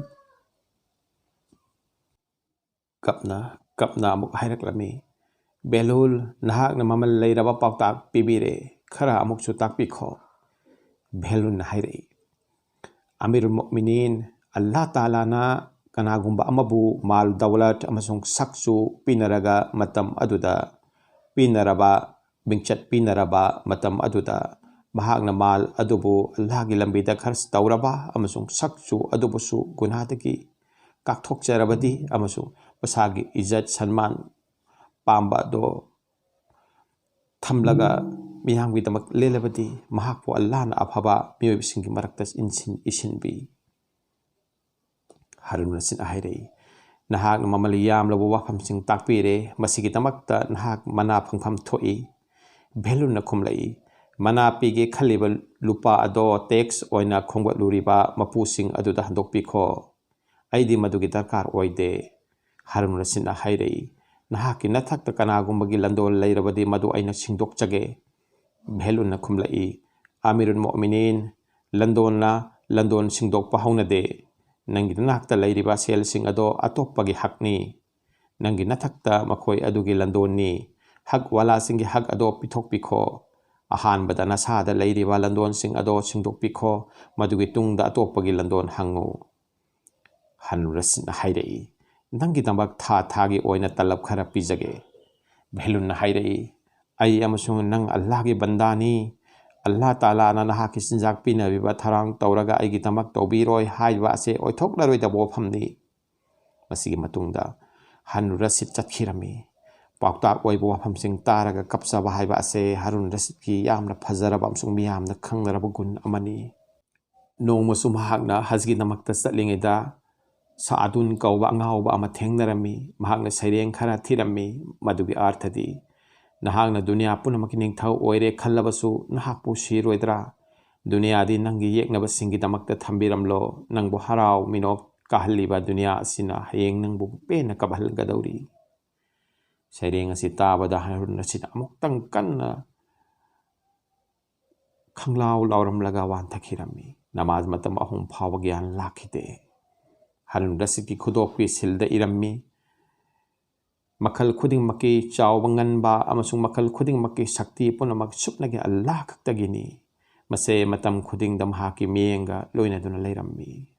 ꯀꯞꯅ, ꯀꯞꯅ ꯑꯃꯨꯛ ꯍꯥꯏꯔꯛꯂꯝꯃꯤ, "ꯕꯦꯍꯂꯨꯜ, ꯅꯍꯥꯛꯅ ꯃꯃꯜ ꯂꯩꯔꯕ ꯄꯥꯎꯇꯥꯛ ꯄꯤꯕꯤꯔꯦ, ꯈꯔ ꯑꯃꯨꯛꯁꯨ ꯇꯥꯛꯄꯤꯈꯣ"꯫ ꯕꯦꯍꯂꯨꯜꯅ ꯍꯥꯏꯔꯛꯏ, "ꯑꯃꯤꯔ ꯃꯣꯃꯤꯅꯤꯟ, ꯑꯜꯂꯥꯍ ꯇꯥꯂꯥꯅ ꯀꯅꯥꯒꯨꯝꯕ ꯑꯃꯕꯨ ꯃꯥꯜ ꯗꯧꯂꯠ ꯑꯃꯁꯨꯡ ꯁꯛꯁꯨ ꯄꯤꯅꯔꯒ ꯃꯇꯝ ꯑꯗꯨꯗ ꯄꯤꯅꯔꯕ, ꯃꯤꯡꯆꯠ ꯄꯤꯅꯔꯕ ꯃꯇꯝ ꯑꯗꯨꯗ ꯃꯍꯥꯛꯅ ꯃꯥꯜ ꯑꯗꯨꯕꯨ ꯑꯜꯂꯥꯍꯒꯤ ꯂꯝꯕꯤꯗ ꯈꯔꯆ ꯇꯧꯔꯕ ꯑꯃꯁꯨꯡ ꯁꯛꯁꯨ ꯑꯗꯨꯕꯨꯁꯨ ꯒꯨꯅꯥꯗꯒꯤ ꯀꯥꯛꯊꯣꯛꯆꯔꯕꯗꯤ ꯑꯃꯁꯨꯡ ꯃꯁꯥꯒꯤ ꯏꯖꯠ ꯁꯟꯃꯥꯟ ꯄꯥꯝꯕ ꯑꯗꯣ ꯊꯝꯂꯒ ꯃꯤꯌꯥꯝꯒꯤꯗꯃꯛ ꯂꯦꯜꯂꯕꯗꯤ ꯃꯍꯥꯛꯄꯨ ꯑꯜꯂꯥꯍꯅ ꯑꯐꯕ ꯃꯤꯑꯣꯏꯕꯁꯤꯡꯒꯤ ꯃꯔꯛꯇ ꯏꯟꯁꯤꯟ-, ꯏꯁꯤꯟꯕꯤ"꯫ ꯍꯥꯔꯨꯟ ꯔꯁꯤꯗꯅ ꯍꯥꯏꯔꯛꯏ, "ꯅꯍꯥꯛꯅ ꯃꯃꯜ ꯌꯥꯝꯂꯕ ꯋꯥꯐꯝꯁꯤꯡ ꯇꯥꯛꯄꯤꯔꯦ, ꯃꯁꯤꯒꯤꯗꯃꯛꯇ ꯅꯍꯥꯛ ꯃꯅꯥ ꯐꯪꯐꯝ ꯊꯣꯛꯏ"꯫ ꯕꯦꯍꯂꯨꯜꯅ ꯈꯨꯝꯂꯛꯏ, "ꯃꯅꯥ ꯄꯤꯒꯦ ꯈꯜꯂꯤꯕ ꯂꯨꯄꯥ ꯑꯗꯣ ꯇꯦꯛꯁ ꯑꯣꯏꯅ ꯈꯣꯝꯒꯠꯂꯨꯔꯤꯕ ꯃꯄꯨꯁꯤꯡ ꯑꯗꯨꯗ ꯍꯟꯗꯣꯛꯄꯤꯈꯣ꯫ ꯑꯩꯗꯤ ꯃꯗꯨꯒꯤ ꯗꯔꯀꯥꯔ ꯑꯣꯏꯗꯦ"꯫ ꯍꯥꯔꯨꯟ ꯔꯁꯤꯗꯅ ꯍꯥꯏꯔꯛꯏ, "ꯅꯍꯥꯛꯀꯤ ꯅꯊꯛꯇ ꯀꯅꯥꯒꯨꯝꯕꯒꯤ ꯂꯟꯗꯣꯟ ꯂꯩꯔꯕꯗꯤ ꯃꯗꯨ ꯑꯩꯅ ꯁꯤꯡꯗꯣꯛꯆꯒꯦ"꯫ ꯕꯦꯍꯂꯨꯜꯅ ꯈꯨꯝꯂꯛꯏ, "ꯑꯃꯤꯔꯨꯜ ꯃꯣꯃꯤꯅꯤꯟ, ꯂꯟꯗꯣꯟꯅ ꯂꯟꯗꯣꯟ ꯁꯤꯡꯗꯣꯛꯄ ꯍꯧꯅꯗꯦ꯫ ꯅꯪꯒꯤ ꯅꯅꯥꯛꯇ ꯂꯩꯔꯤꯕ ꯁꯦꯜꯁꯤꯡ ꯑꯗꯣ ꯑꯇꯣꯞꯄꯒꯤ ꯍꯛꯅꯤ꯫ ꯅꯪꯒꯤ ꯅꯊꯛꯇ ꯃꯈꯣꯏ ꯑꯗꯨꯒꯤ ꯂꯟꯗꯣꯟꯅꯤ꯫ ꯍꯛ ꯋꯥꯂꯥꯁꯤꯡꯒꯤ ꯍꯛ ꯑꯗꯣ ꯄꯤꯊꯣꯛꯄꯤꯈꯣ"꯫ ꯑꯍꯥꯟꯕꯗ ꯅꯁꯥꯗ ꯂꯩꯔꯤꯕ ꯂꯟꯗꯣꯟꯁꯤꯡ ꯑꯗꯣ ꯁꯤꯡꯗꯣꯛꯄꯤꯈꯣ, ꯃꯗꯨꯒꯤ ꯇꯨꯡꯗ ꯑꯇꯣꯞꯄꯒꯤ ꯂꯟꯗꯣꯟ ꯍꯪꯉꯨ꯫ ꯍꯅꯨꯔꯁꯤꯠꯅ ꯍꯥꯏꯔꯛꯏ, "ꯅꯪꯒꯤꯗꯃꯛ ꯊꯥ ꯊꯥꯒꯤ ꯑꯣꯏꯅ ꯇꯂꯕ ꯈꯔ ꯄꯤꯖꯒꯦ꯫" ꯚꯦꯂꯨꯟꯅ ꯍꯥꯏꯔꯛꯏ, "ꯑꯩ ꯑꯃꯁꯨꯡ ꯅꯪ ꯑꯜꯂꯥꯍꯒꯤ ꯕꯟꯗꯥꯅꯤ꯫ ꯑꯜꯂꯥꯍ ꯇꯥꯂꯥꯅ ꯅꯍꯥꯛꯀꯤ ꯆꯤꯟꯖꯥꯛ ꯄꯤꯅꯕꯤꯕ ꯊꯧꯔꯥꯡ ꯇꯧꯔꯒ ꯑꯩꯒꯤꯗꯃꯛ ꯇꯧꯕꯤꯔꯣꯏ ꯍꯥꯏꯕ ꯑꯁꯦ ꯑꯣꯏꯊꯣꯛꯂꯔꯣꯏꯗꯕ ꯋꯥꯐꯝꯅꯤ꯫" ꯃꯁꯤꯒꯤ ꯃꯇꯨꯡꯗ ꯍꯅꯨꯔꯁꯤꯠ ꯆꯠꯈꯤꯔꯝꯃꯤ꯫ ꯄꯥꯎꯇꯥꯛ ꯑꯣꯏꯕ ꯋꯥꯐꯝꯁꯤꯡ ꯇꯥꯔꯒ ꯀꯞꯆꯕ ꯍꯥꯏꯕ ꯑꯁꯦ ꯍꯔꯨꯟ ꯔꯁꯤꯗꯀꯤ ꯌꯥꯝꯅ ꯐꯖꯔꯕ ꯑꯃꯁꯨꯡ ꯃꯤꯌꯥꯝꯅ ꯈꯪꯅꯔꯕ ꯒꯨꯟ ꯑꯃꯅꯤ꯫ ꯅꯣꯡꯃꯁꯨ ꯃꯍꯥꯛꯅ ꯍꯖꯒꯤꯗꯃꯛꯇ ꯆꯠꯂꯤꯉꯩꯗ ꯁꯥꯗꯨꯟ ꯀꯧꯕ ꯑꯉꯥꯎꯕ ꯑꯃ ꯊꯦꯡꯅꯔꯝꯃꯤ꯫ ꯃꯍꯥꯛꯅ ꯁꯩꯔꯦꯡ ꯈꯔ ꯊꯤꯔꯝꯃꯤ꯫ ꯃꯗꯨꯒꯤ ꯑꯥꯔꯊꯗꯤ, "ꯅꯍꯥꯛꯅ ꯗꯨꯅꯤꯌꯥ ꯄꯨꯝꯅꯃꯛꯀꯤ ꯅꯤꯡꯊꯧ ꯑꯣꯏꯔꯦ ꯈꯜꯂꯕꯁꯨ ꯅꯍꯥꯛꯄꯨ ꯁꯤꯔꯣꯏꯗ꯭ꯔꯥ? ꯗꯨꯅꯤꯌꯥꯗꯤ ꯅꯪꯒꯤ ꯌꯦꯛꯅꯕꯁꯤꯡꯒꯤꯗꯃꯛꯇ ꯊꯝꯕꯤꯔꯝꯂꯣ꯫ ꯅꯪꯕꯨ ꯍꯔꯥꯎ ꯃꯤꯅꯣꯛ ꯀꯥꯍꯜꯂꯤꯕ ꯗꯨꯅꯤꯌꯥ ꯑꯁꯤꯅ ꯍꯌꯦꯡ ꯅꯪꯕꯨ ꯄꯦꯟꯅ ꯀꯞꯍꯟꯒꯗꯧꯔꯤ꯫" ꯁꯩꯔꯦꯡ ꯑꯁꯤ ꯇꯥꯕꯗ ꯍꯔꯨꯟ ꯔꯁꯤꯗ ꯑꯃꯨꯛꯇꯪ ꯀꯟꯅ ꯈꯪꯂꯥꯎ ꯂꯥꯎꯔꯝꯂꯒ ꯋꯥꯟꯊꯈꯤꯔꯝꯃꯤ꯫ ꯅꯃꯥꯖ ꯃꯇꯝ ꯑꯍꯨꯝ ꯐꯥꯎꯕ ꯒ꯭ꯌꯥꯟ ꯂꯥꯛꯈꯤꯗꯦ꯫ ꯍꯔꯨꯟ ꯔꯁꯤꯗꯀꯤ ꯈꯨꯗꯣꯞꯀꯤ ꯁꯤꯜꯗ ꯏꯔꯝꯃꯤ, "ꯃꯈꯜ ꯈꯨꯗꯤꯡꯃꯛꯀꯤ ꯆꯥꯎꯕ ꯉꯟꯕ ꯑꯃꯁꯨꯡ ꯃꯈꯜ ꯈꯨꯗꯤꯡꯃꯛꯀꯤ ꯁꯛꯇꯤ ꯄꯨꯝꯅꯃꯛ ꯁꯨꯞꯅꯒꯤ ꯑꯜꯂꯥꯍ ꯈꯛꯇꯒꯤꯅꯤ꯫ ꯃꯁꯦ ꯃꯇꯝ ꯈꯨꯗꯤꯡꯗ ꯃꯍꯥꯛꯀꯤ ꯃꯤꯠꯌꯦꯡꯒ ꯂꯣꯏꯅꯗꯨꯅ ꯂꯩꯔꯝꯃꯤ꯫"